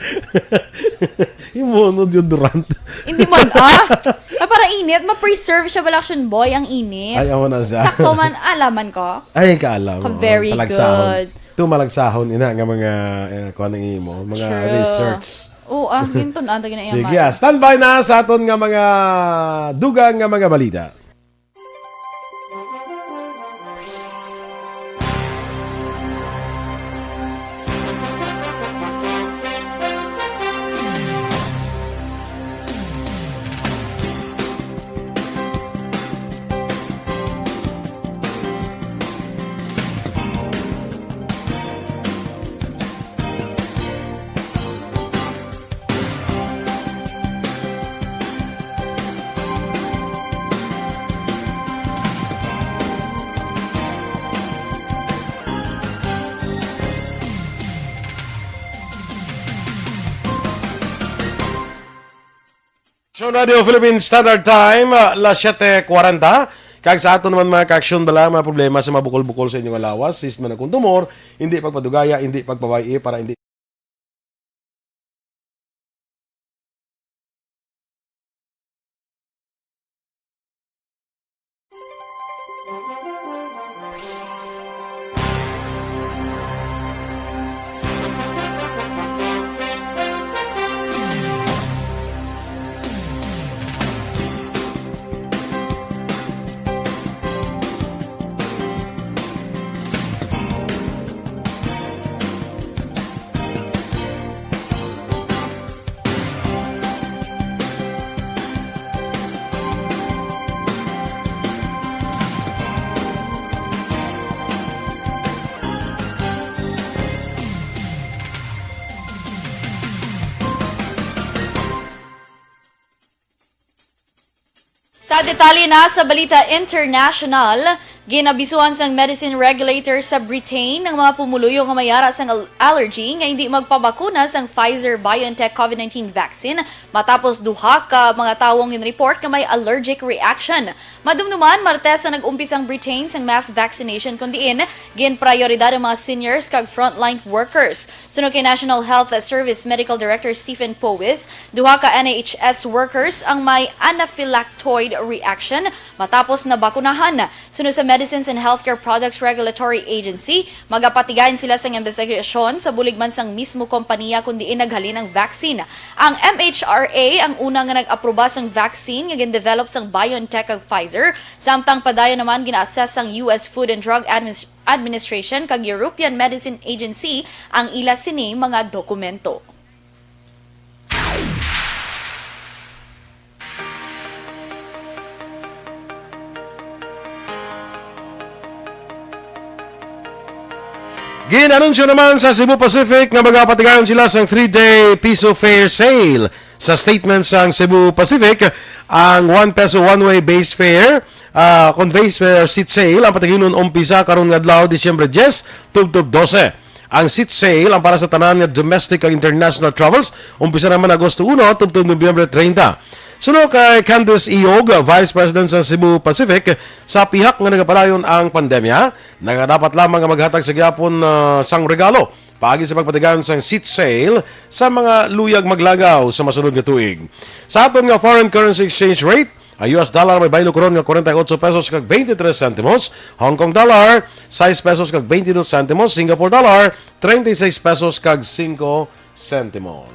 Yung mo, no, deodorant. Hindi man, ah. Ay, para init, ma-preserve siya, Balaction Boy, ang init. Ay, ako na siya. Sakto man, alaman ko. Ay, kaalam. Ka-, Oo, very palagsahon. Good. Ito, malagsahon, ina, nga mga, eh, kuha ng imo, mga True. Research. Oo, ah, yun to na, ang tagi na Sige, iyaman. Ah, standby na sa aton nga mga dugang nga mga balita. So, Radio Philippine Standard Time, ah, las siete cuarenta. Kag sa aton naman, mga ka-aksyon, bala, mga problema sa mga bukol-bukol sa inyong lawas, cyst man akong tumor, hindi pagpadugaya, hindi pagpabay-i, para hindi Sa detalye na sa balita international, ginabisuhan sang medicine regulator sa Britain ang mga pumuluyo nga may ara sang al-, allergy nga hindi magpabakuna sang Pfizer-BioNTech COVID nineteen vaccine matapos duha ka mga tawo ang ginreport nga may allergic reaction. Madumduman, Martes na nag-umpisa ang Britain sang mass vaccination, kon diin ginprayoridad ang mga seniors kag frontline workers. Suno kay National Health Service Medical Director Stephen Powis, duha ka N H S workers ang may anaphylactoid reaction matapos nabakunahan. Suno sa Medicines and Healthcare Products Regulatory Agency, magapatigayon sila sang investigasyon sa bulig man sang mismo kompanya kon diin naghalin ang vaccine. Ang M H R A ang una nga nag-aproba sang vaccine nga gin-develop sang BioNTech kag Pfizer, samtang padayon naman gina-assess sang U S Food and Drug Adminis-, Administration kag European Medicine Agency ang ila sini mga dokumento. Gin-anunsyo naman sa Cebu Pacific nga magapatigayon sila sang three-day Piso Fare Sale. Sa statement sang Cebu Pacific, ang one peso one-way base fare, ah, conveys fare seat sale ang patigayonon umpisa karon nga adlaw, Disyembre diyes, tubtob dose. Ang seat sale ang para sa tanan nga domestic kag international travels, umpisa naman Agosto uno, tubtob Nobyembre treinta. Suno kay Candice Iog, Vice President sa Cebu Pacific, sa pihak nga nagapadayon ang pandemya, nagadapat lamang nga maghatag sa gihapon, ah, sang regalo paagi sa pagpatigayon sang seat sale sa mga luyag maglagaw sa masunod nga tuig. Sa aton nga foreign currency exchange rate, ang U S dollar may baylo karon nga kwarenta y ocho pesos kag twenty-three centimos, Hong Kong dollar, sais pesos kag twenty-two centimos, Singapore dollar, treinta y seis pesos kag singko centimos.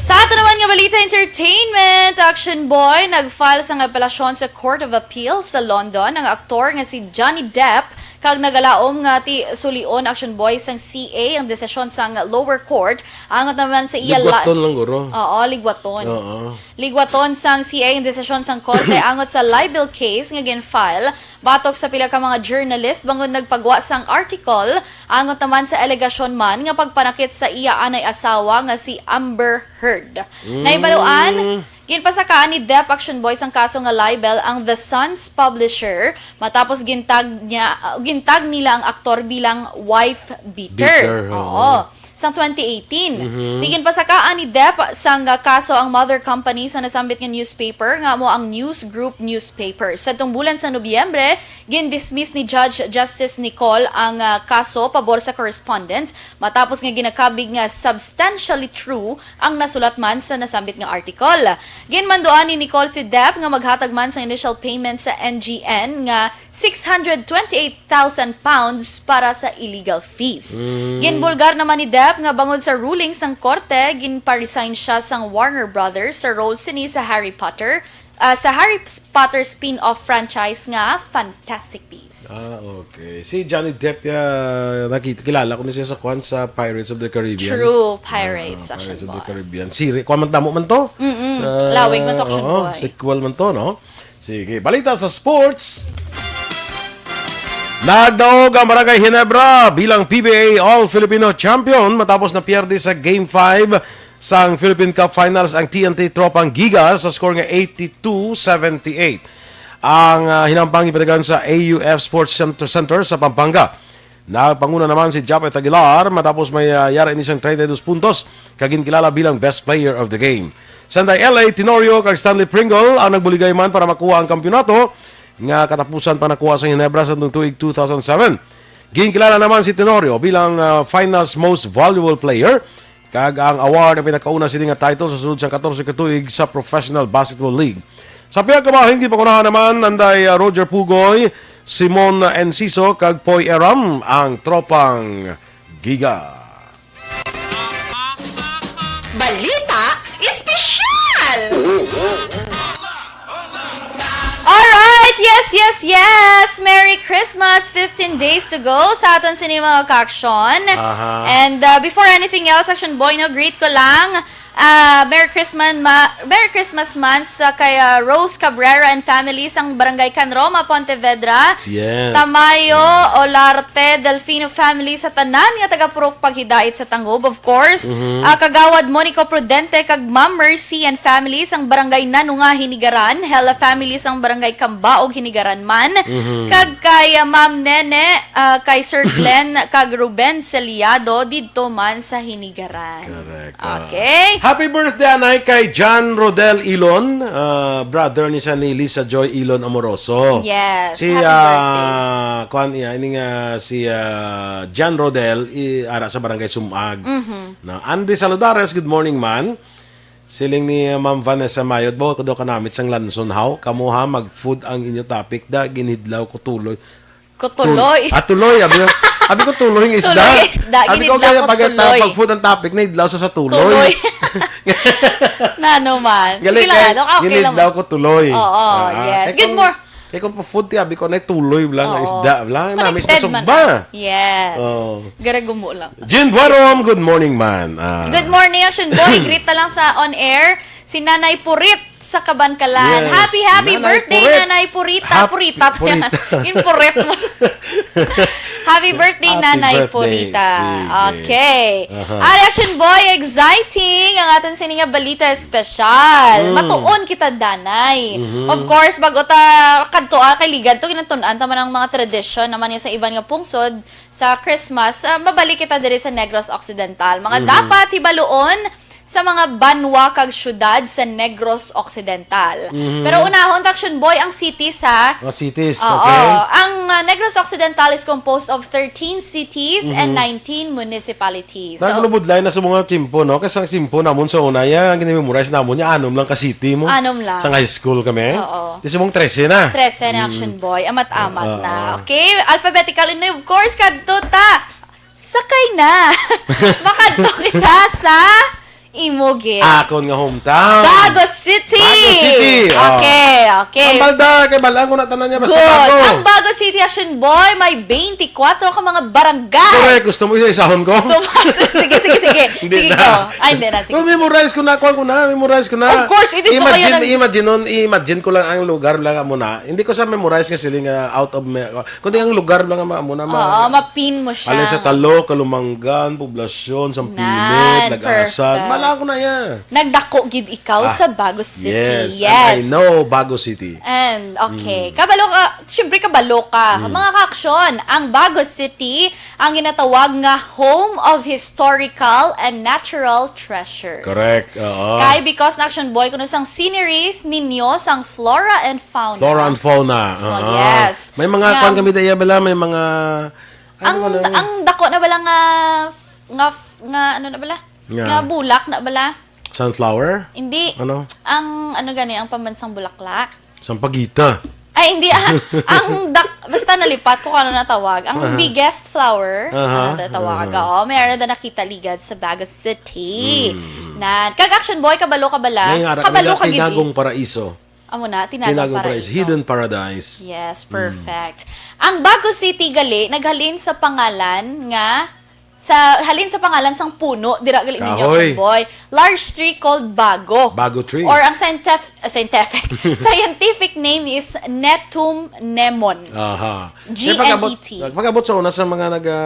Sa ato naman nga balita entertainment, Action Boy, nag-file sang apelasyon sa Court of Appeal sa London ang aktor nga si Johnny Depp kag nagalaom nga ti sulion, Action Boy, sang C A ang desisyon sang lower court angot naman sa iya la- Ligwaton lang, guro. Oo, ligwaton. Oo. Ligwaton sang C A ang desisyon sang korte angot sa libel case nga gin-file batok sa pila ka mga journalist bangod nagpagwa sang article angot naman sa alegasyon man nga pagpanakit sa iya anay asawa nga si Amber Heard. Nahibaluan, ginpasakaan ni Depp, Action Boy, sang kaso nga libel ang The Sun's publisher matapos gintag niya, uh, gintag nila ang aktor bilang wife beater. Beater, oo. Oo. Sang twenty eighteen. Ginpasakaan ni Depp sang kaso ang mother company sa nasambit nga newspaper nga amo ang News Group Newspaper. Sa tung bulan sa Nobyembre, gin-dismiss ni Judge Justice Nicole ang, ah, kaso pabor sa correspondent matapos nga ginakabig nga substantially true ang nasulat man sa nasambit nga article. Ginmanduan ni Nicole si Depp nga maghatag man sang initial payment sa N G N nga six hundred twenty-eight thousand pounds para sa illegal fees. Ginbulgar naman ni Depp nga bangod sa ruling sang korte, ginpa-resign siya sang Warner Brothers sa role sini sa Harry Potter, ah, sa Harry Potter spin-off franchise nga Fantastic Beasts. Ah, okay. Si Johnny Depp, ah, nakita, kilala ko na siya sa kwan, sa Pirates of the Caribbean. True, Pirates, Ah, Action Pirates of the Boy. Caribbean. Siri, kwan man, tamo man to. Mm-mm. Sa, Lawig man to, Action oo, Boy. Sequel man to, no? Sige, balita sa sports. Nagdaog ang Barangay Ginebra bilang P B A All Filipino Champion matapos na pierde sa Game five sang Philippine Cup Finals ang T N T Tropang Giga sa score nga eighty-two seventy-eight. Ang, ah, hinampang ipadagan sa A U F Sports Center, Center sa Pampanga. Nagpanguna naman si Japeth Aguilar matapos may, ah, yara ini sang treinta y dos puntos kag ginkilala bilang Best Player of the Game. Sanday L A, Tenorio kag Stanley Pringle ang nagbuligay man para makuha ang kampiyonato nga katapusan pa nakuha sa Ginebra sa tuig two thousand seven. Ginkilala naman si Tenorio bilang, ah, Finals Most Valuable Player kag ang award ang pinakauna sini nga title sa sulod sang katorse ka tuig sa Professional Basketball League. Sa pihak ka bahin, gipangunahan naman nanday, ah, Roger Pugoy, Simon Enciso, kag Poy Eram ang Tropang Giga. Balita Espesyal! Alright! Yes, yes, yes! Merry Christmas! Fifteen days to go sa aton sini, mga ka-aksyon. Aha. And, uh, before anything else, Action Boy, no, greet ko lang. Ah, Merry Christmas, ma-, Merry Christmas man sa kay, uh, Rose Cabrera and family sang Barangay Can Roma, Pontevedra. Yes. Tamayo, Olarte, Delfino family sa tanan nga taga Purok Paghidait sa Tangub, of course. Mhm. Ah, Kagawad Monico Prudente kag Ma'am Mercy and family sang Barangay Nanunga, Hinigaran, Hela family sang Barangay Kambaog, Hinigaran man, Mhm. kag kay, ah, Ma'am Nene, ah, kay Sir Glenn, kag Ruben Celiado didto man sa Hinigaran. Correct. Ah. Okay. Happy birthday, anay, kay John Rodel Ilon, ah, brother ni sa ni Lisa Joy Ilon Amoroso. Yes, Si, happy ah, birthday. Kuan iya, ini nga si, ah, John Rodel, i-, ara sa Barangay Sumag. Mhm. Na, Andy Saludares, good morning, man. Siling ni, ah, Ma'am Vanessa Mayod, "Bawa ko daw kanamit sang lanson, haw? Kamo, ha, mag-food ang inyo topic, da, ginhidlaw ko tuloy." Ko tuloy. Tul-, ah, tuloy, abi ko, abi ko tuloy nga isda. Tuloy nga isda, Abi ko, ginidlaw kaya ko pag, tuloy. Pag food ang topic, nahidlaw sa, sa tuloy. Tuloy. Nano man. Gali Sige lang, kay, ano, okay lang. Ginidlaw ko tuloy. Oo, Ah, yes. eh, Good kung, mor- eh, kung pa food, ti, abi ko, na tuloy lang, Oo. isda lang. Namis na Connected man sugba. na. Yes. Oo. Garagumo lang. Jean Buarom, good morning, man. Ah. Good morning, Action Boy. Greet na lang sa on air si Nanay Purit sa Kabankalan. Yes, Happy, happy Nanay birthday, Purit. Nanay Purita. Happy Purita to yan. Purita. Yung Purit mo. Happy birthday, Happy Nanay birthday. Purita. Sige. Okay. Aha. Ah, Action Boy, exciting ang aton sini nga balita espesyal. Mm. Matuon kita, Danay. Mhm. Of course, bago ta kadto, ah, kay ligad to, ginatun-an ta man ang mga tradisyon naman yan sa iban nga pungsod sa Christmas. Ah, mabalik kita diri sa Negros Occidental. Mga Mhm. dapat hibaluon sa mga banwa kag syudad sa Negros Occidental. Mhm. Pero unahon, Action Boy, ang cities, ha? Mga cities, Oo. okay. Ang, uh, Negros Occidental is composed of thirteen cities and Mhm. nineteen municipalities. So, Nagulubudlay na sa mga tiyempo, no? Kasi ang tiyempo namon sa una, ya, ang gina-memorize namon, ya, anom lang ka city mo. Anom lang. Sa high school kami. Oo. Di sa mong trese na. Trese na, Mm. Action Boy. Amat-amat Oo. na. Okay, alphabetical. And of course, kadto ta. Sakay na. Makadto kita sa Imo gid. Akon nga hometown. Bago City! Bago City, oh. Okay, okay. Ang balda, kay balaan ko na tanan niya, basta Good. bago. Ang Bago City, Action Boy, may twenty-four ka mga barangay. Correct, gusto mo isa-isahon ko? Tumas- sige, sige, sige. Hindi Sige, na. go. Ay, hindi na. Sige, Well, sige. memorize ko na, kuha ko na, memorize ko na. Of course, hindi ko Imagine, kaya nag- imagine, nun, imagine ko lang ang lugar lang muna. Hindi ko sa memorize nga siling ah, out of me. Kundi ang lugar lang muna. Oo, mapin mo siya. Alin sa Talo, Kalumangan, Poblacion, San Pilit, Nan, Nag-Asal. Perfect. Bala ko na yan. Nagdako gid ikaw Ah, sa Bago City. Yes, Yes. and I know Bago City. And, okay, kabalo ka, syempre kabalo ka. Mga kaaksyon, ang Bago City, ang ginatawag nga home of historical and natural treasures. Correct, oo. Kay because na action boy, kuno sang sceneries ninyo, sang flora and fauna. Flora and fauna. So, oo. yes. May mga Nga- kwan kami daya bala, may mga... Ang, ano na yun? ang dako na bala nga, nga, nga ano na bala? Nga. Nga bulak na bala? Sunflower? Hindi. Ano? Ang ano gani ang pambansang bulaklak? Sampagita. Ay, hindi. Ah, ang dak basta nalipat ko kung ano natawag. Ang Aha. biggest flower, Aha. ano natawag. Aha. Oo, may ara na nakita ligad sa Bago City. Na, kag action boy, kabalo ka bala? May nga, Kabalo ka gid. Tinagong Paraiso. Amo na, Tinagong Tinagong Paraiso. Paraiso. Hidden Paradise. Yes, perfect. Ang Bago City gali naghalin sa pangalan nga sa halin sa pangalan sang puno dira gali ninyo, Kahoy. Action Boy. Large tree called Bago. Bago tree. Or ang scientific, uh, scientific, scientific name is Netum nemon. Aha. G N E T. Kaya pag-abot, pag-abot sa una sa mga nag, ah,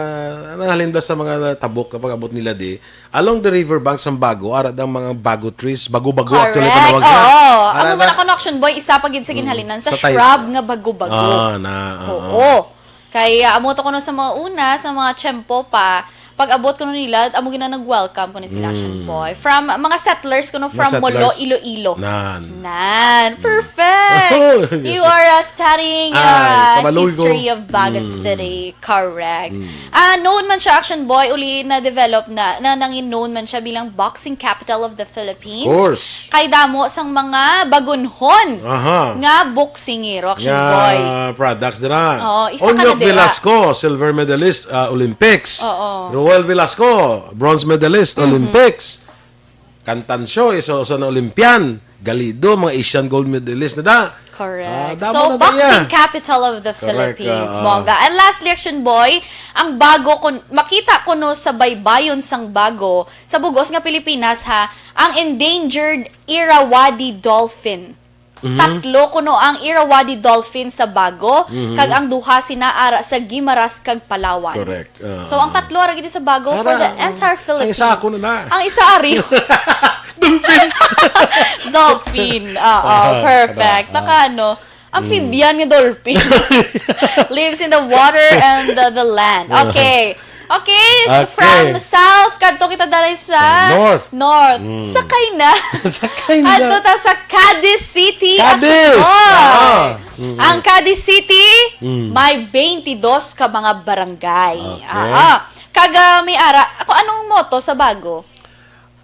nanghalin bala sa mga tabok, pag-abot nila di, along the river bank sang Bago, ara ang mga bago trees, bago-bago actually Correct. panawag na. Oo. Ara Ang na- mga connection boy, isa pa gid sa ginhalinan sa, Sa type. Shrub nga bago-bago. Ah, na, oo. Oo. Kay ah, amo to kuno sa mga una, sa mga tiyempo pa, pag abot kuno nila, amo gina nag-welcome kuno sila action Mm. boy. From mga settlers kuno from Mga Molo, settlers. Iloilo. Nan. Nan, perfect. Oh, You yes. are uh, studying Ay, uh, kabaloy ko. history of Bago Mm. City. Correct. Mm. Ah, known man siya action boy, uli na develop na, na nangin known man siya bilang boxing capital of the Philippines. Of course. Kay damo sang mga bagunhon Aha. nga boksingero, action Nga boy. products dira. Oo, isa ka Onyok na dira. Velasco, silver medalist, ah, Olympics. Oo. Roel Velasco, bronze medalist, Olympics. Cantancio, isa, isa na Olympian. Galido, mga Asian gold medalist na da. Correct. Ah, damo So, na da boxing iya. capital of the Correct, Philippines. ah, ah. Bongga. And lastly, action boy, ang Bago, kun, makita kuno sa baybayon sang Bago, sa bugos nga Pilipinas, ha, ang endangered Irrawaddy dolphin. Mhm. Tatlo kuno ang Irrawaddy dolphin sa Bago, Mhm. kag ang duha sina ara sa Guimaras kag Palawan. Correct. Ah. So, ang tatlo ara gid sa Bago for Ara, the ang, entire Philippines. ang isa ako na na. Ang isa ari. Dolphin. Oo, Ah, perfect. ano, Naka ano, amphibian nga dolphin. Lives in the water and the, the land. Okay. Okay, Okay. From south, kadto kita dali sa Sa north. North. Mm. Sakay na. Sakay na. Kadto ta sa Cadiz City. Cadiz! Action boy. Ah. Mm. Ang Cadiz City, Mm. may twenty-dos ka mga barangay. Okay. Ah, ah. Kag ah, may ara, ako anong motto sa Bago?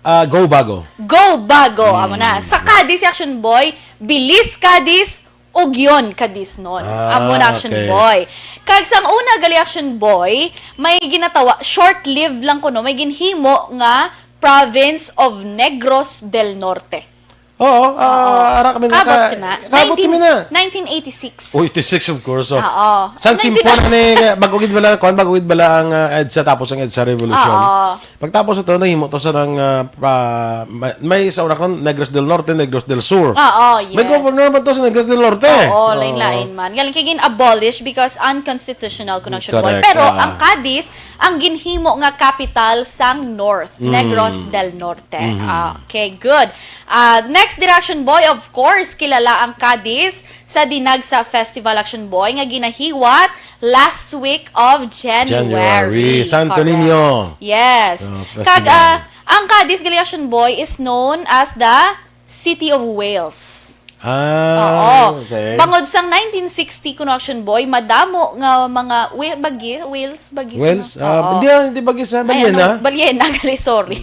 Ah, go Bago. Go Bago, amo na. Sa Cadiz, action boy, bilis Cadiz, ugyon Cadiz non. Ah, Amo na action okay. boy. Kag sang una gali action boy, may ginatawa, short-lived lang kuno, may ginhimo nga province of Negros del Norte. Oo, ah, ara kami na Kabot ka, ka na. kabot kami na. nineteen eighty-six. Oh, eighty-six, of course. Oh. Oo. Sa Nineteen Chimpo na ni, bago gid bala, kuan, bago gid bala ang ah, EDSA, tapos ang EDSA Revolution. Oo. Pagtapos ito, nahimo to sa nang, ah, pa- may, may sa una kon Negros del Norte, Negros del Sur. Oo, yes. May governor ba to sa Negros del Norte? Oo, lain-lain man. Galing kay gin-abolish because unconstitutional, kuno action boy. Correct, Pero ah. Ang Cadiz, ang ginhimo nga capital sang North, Mm. Negros del Norte. Mm-hmm. Ah, okay, good. Ah, next dira action boy, of course, kilala ang Cadiz sa Dinagsa Festival action boy nga ginahiwat last week of January. January, Santo Correct. Niño. Yes. Ah, festival. Kag ah, ang Cadiz gali action boy is known as the City of Whales. Ah, Oo. Okay. Bangod sang nineteen sixty kuno action boy, madamo nga mga whale, bagi, whales, bagi Whales? sino? Ah, Oo. hindi, hindi bagi sa Ay, balyena. ano, balyena gali, sorry.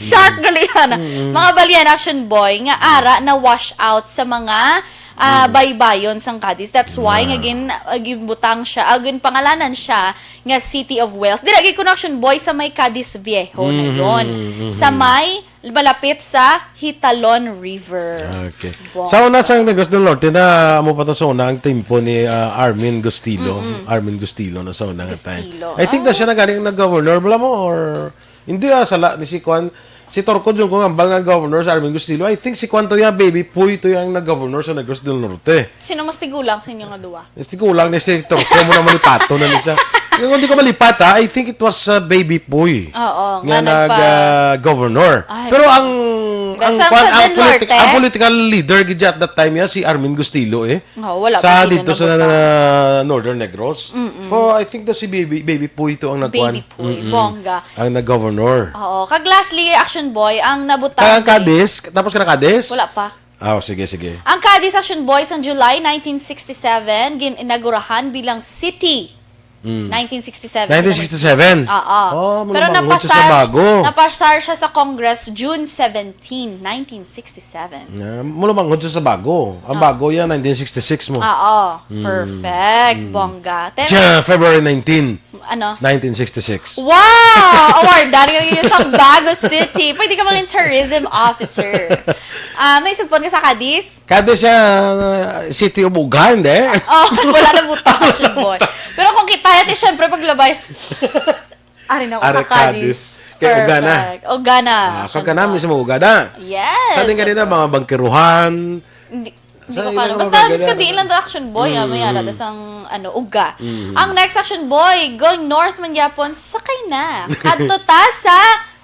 Shark gali, ana. Mga balyena action boy nga ara na wash out sa mga ah, baybayon sang Cadiz. That's why nga gin-, ah, ginbutang siya, ah, ginpangalanan siya nga City of Wealth. Dira gid kuno, Action Boy, sa may Cadiz Viejo na yon. Sa may, malapit sa Hitalon River. Okay. Bongga. Sa una sang Negros del Norte na amo pa to sa una ang tempo ni, ah, Armin Gustilo. Armin Gustilo na sa una nga time. Gustilo. I think na siya na gani ang nag-governor, bala mo, or hindi, ah, sala ni si Kwan. Si Torco Jun ko nga hambal nga governor sa Armin Gustilo. I think si Kwan to ya, Baby Puy to ya ang nag-governor sa Negros del Norte. Sino mas tigulang sa inyo nga duwa? Mas tigulang ni si Torco mo na malipato na ni siya. Kung hindi ko malipat, ha, I think it was, uh, Baby Puy Oo, nga nga nagpa- nag-governor. Ay. Pero ang, ang Sa, kwan, sa ang, Del politi-, Norte? ang political leader gid at that time ya, si Armin Gustilo, eh. Oh, wala Sa pa sila dito sa nabutang. na-, Northern Negros. So, I think daw si Baby, Baby Puy to ang nagkuan. Baby Puy, Mm-mm. bongga. Ang nag-governor. Oo. Kag lastly, Action Boy, ang nabutang Kaya ang ni Cadiz, tapos ka na Cadiz? Wala pa. Ah, oh, sige, sige. Ang Cadiz, Action Boy, sa July nineteen sixty-seven, gin-inaugurahan bilang city. Mm. Nineteen sixty-seven. Nineteen sixty-seven? Oo. Oh, Pero malumanghod siya sa napasar, bago. napasar siya sa Congress June seventeen, nineteen sixty-seven. Yeah, malumanghod siya sa bago. Ang Ah. bago yan, nineteen sixty-six mo. Oo. Mm. Perfect. Mm. Bongga. Te- Siya, February nineteen, Ano? nineteen sixty-six. Wow! Award, dali yung isang bago city. Pwede ka maging tourism officer. Ah, may sugpon ka sa Cadiz? Kada siya, uh, City of Ugan, eh. Oh, wala na buta, Action Boy. Pero kung kita, ate, syempre, paglabay, ari na ako Ari sa Cadiz. Cadiz. Kay Uga na. Perfect. Uga na, Ah, Action kag kanami Boy. sa mga Uga na. Yes, Sa ating of kanina, mga course. bangkeruhan. Hindi, hindi Sa ko ilang kano. mga Basta, bagay mas na- kadiin lang to, Action Boy, ah, may Mm. ara na sang, ano, Uga. Mm. Ang next, Action Boy, going north man gyapon, sakay na. Kadto ta sa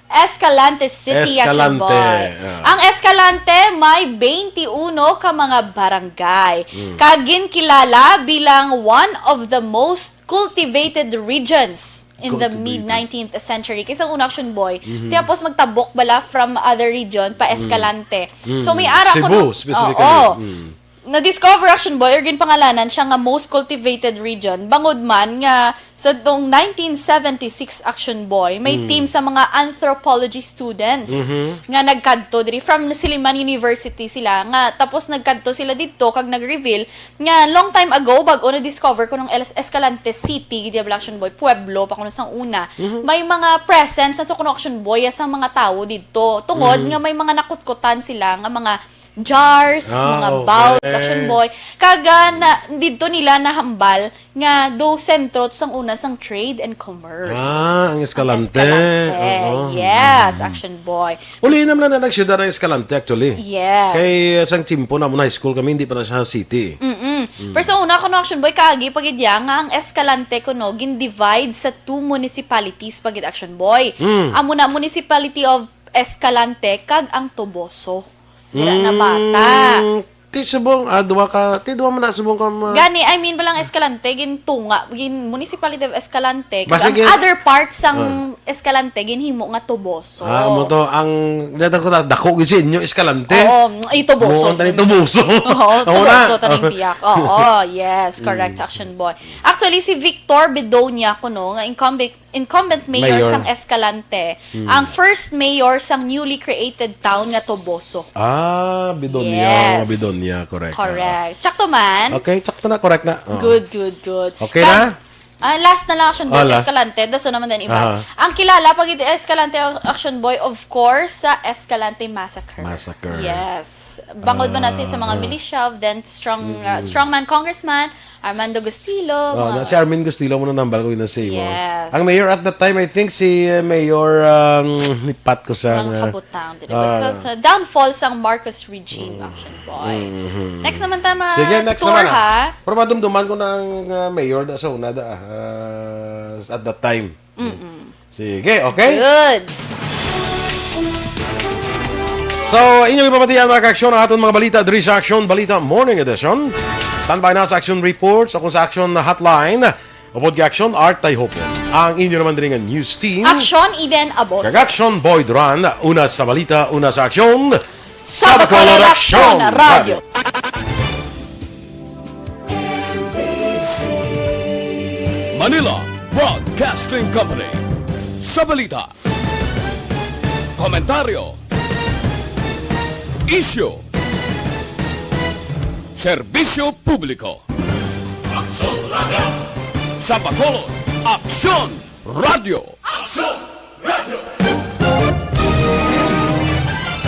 Escalante City, Action Escalante, Boy. ah. Ang Escalante may twenty-uno ka mga barangay. Mm. Kag ginkilala bilang one of the most cultivated regions in the Cultivated. mid nineteenth century. Kaysa una, Action Boy, Mhm. tapos magtabok bala from other region pa Mm. Escalante. Mm. So, may ara Cebu, kuno, specifically. oo. Mm. Na-discover, Action Boy, or ginpangalanan siya nga most cultivated region. Bangod man nga sa tong nineteen seventy-six, Action Boy, may Mm. team sa mga anthropology students Mhm. nga nagkadto diri from Siliman University sila, nga tapos nagkadto sila didto kag nag-reveal nga long time ago, bag-o na-discover kuno ang Es-, Escalante City, gid bala, Action Boy, pueblo pa kuno sang una. Mhm. May mga presence na to kuno, Action Boy, sa mga tawo didto. Tungod Mhm. nga may mga nakutkutan sila nga mga jars, Ah, mga okay. bowls, Action Boy. Kag, ah, na, didto nila nahambal nga do sentro sang una sang trade and commerce. Ah, ang Escalante. Ang Escalante. Oo. Yes, Mm. Action Boy. Uli naman na nagsyudad ang Escalante, actually. Yes. Kay, uh, sang tiyempo na mo na high school kami, hindi pa na siya city. Mm-mm. Mm. Pero sa una, kuno, Action Boy, kaagi pa gid ya nga ang Escalante kuno gin-divide sa two municipalities pa gid, Action Boy. Mm. Amo na, Municipality of Escalante kag ang Toboso. Dira na bata. Mm, ti subong, ah, duwa ka, ti duwa man na subong ka ma- Gani, I mean, balang Escalante, gintunga, gin Municipality of Escalante, kag Basta ang gin- other part sang Ah. Escalante, ginhimo nga Toboso. Ah, amo to, ang, dako, dako gid sa inyo, Escalante. Oo, ay, Toboso. Mo, ang tani Toboso. Oo, Amo na. Toboso, taning biyak. Oo, yes, correct, Mm. Action Boy. Actually, si Victor Bedonia kuno, nga incumbent, incumbent mayor Mayor. sang Escalante, Mm. ang first mayor sang newly created town nga Toboso. Ah, Bedonia, Yes. Bedonia, correct. Correct. Sakto man? Okay, sakto na, correct na. Oo. Good, good, good. Okay Kag, na? ah, last na lang, Action Boy, Ah, sa last. Escalante. Daso naman din iba. Aha. Ang kilala pa gid Escalante, Action Boy, of course, sa Escalante Massacre. Massacre. Yes. Bangod ba natin sa mga Ah. militia, then strong, ah, Mm. strongman congressman, Armando Gustilo, Oh, mga na si Armin Gustilo mo nang nambal ko na sa imo. Yes. Ang mayor at that time, I think si, uh, Mayor, um, lipat ko sa, Mga uh, kabutang, dili. Basta ah, sa downfall sang Marcos regime, Mm. Action Boy. Mm-hmm. Next naman ta, ma-, Sige, next tour, naman, ah. ha? Pero madumduman ko na ang, uh, mayor da sa una da, uh, at that time. Mm-mm. Sige, okay? Good. So, inyo ipamatian, mga ka-aksyon, ang aton mga balita diri sa Aksyon Balita Morning Edition. Standby na sa Action Reports o kung sa Action Hotline. Upod kay Action Art Tayhopon. Ang inyo naman diri nga news team. Action Eden Aboso. Kag Action Boy Duran, una sa balita, una sa aksyon. Sa Bacolod Action Radio. Manila Broadcasting Company. Sa balita, komentaryo, isyu, Serbisyo publiko. Aksyon Radio. Sa Bacolod, Aksyon Radio. Aksyon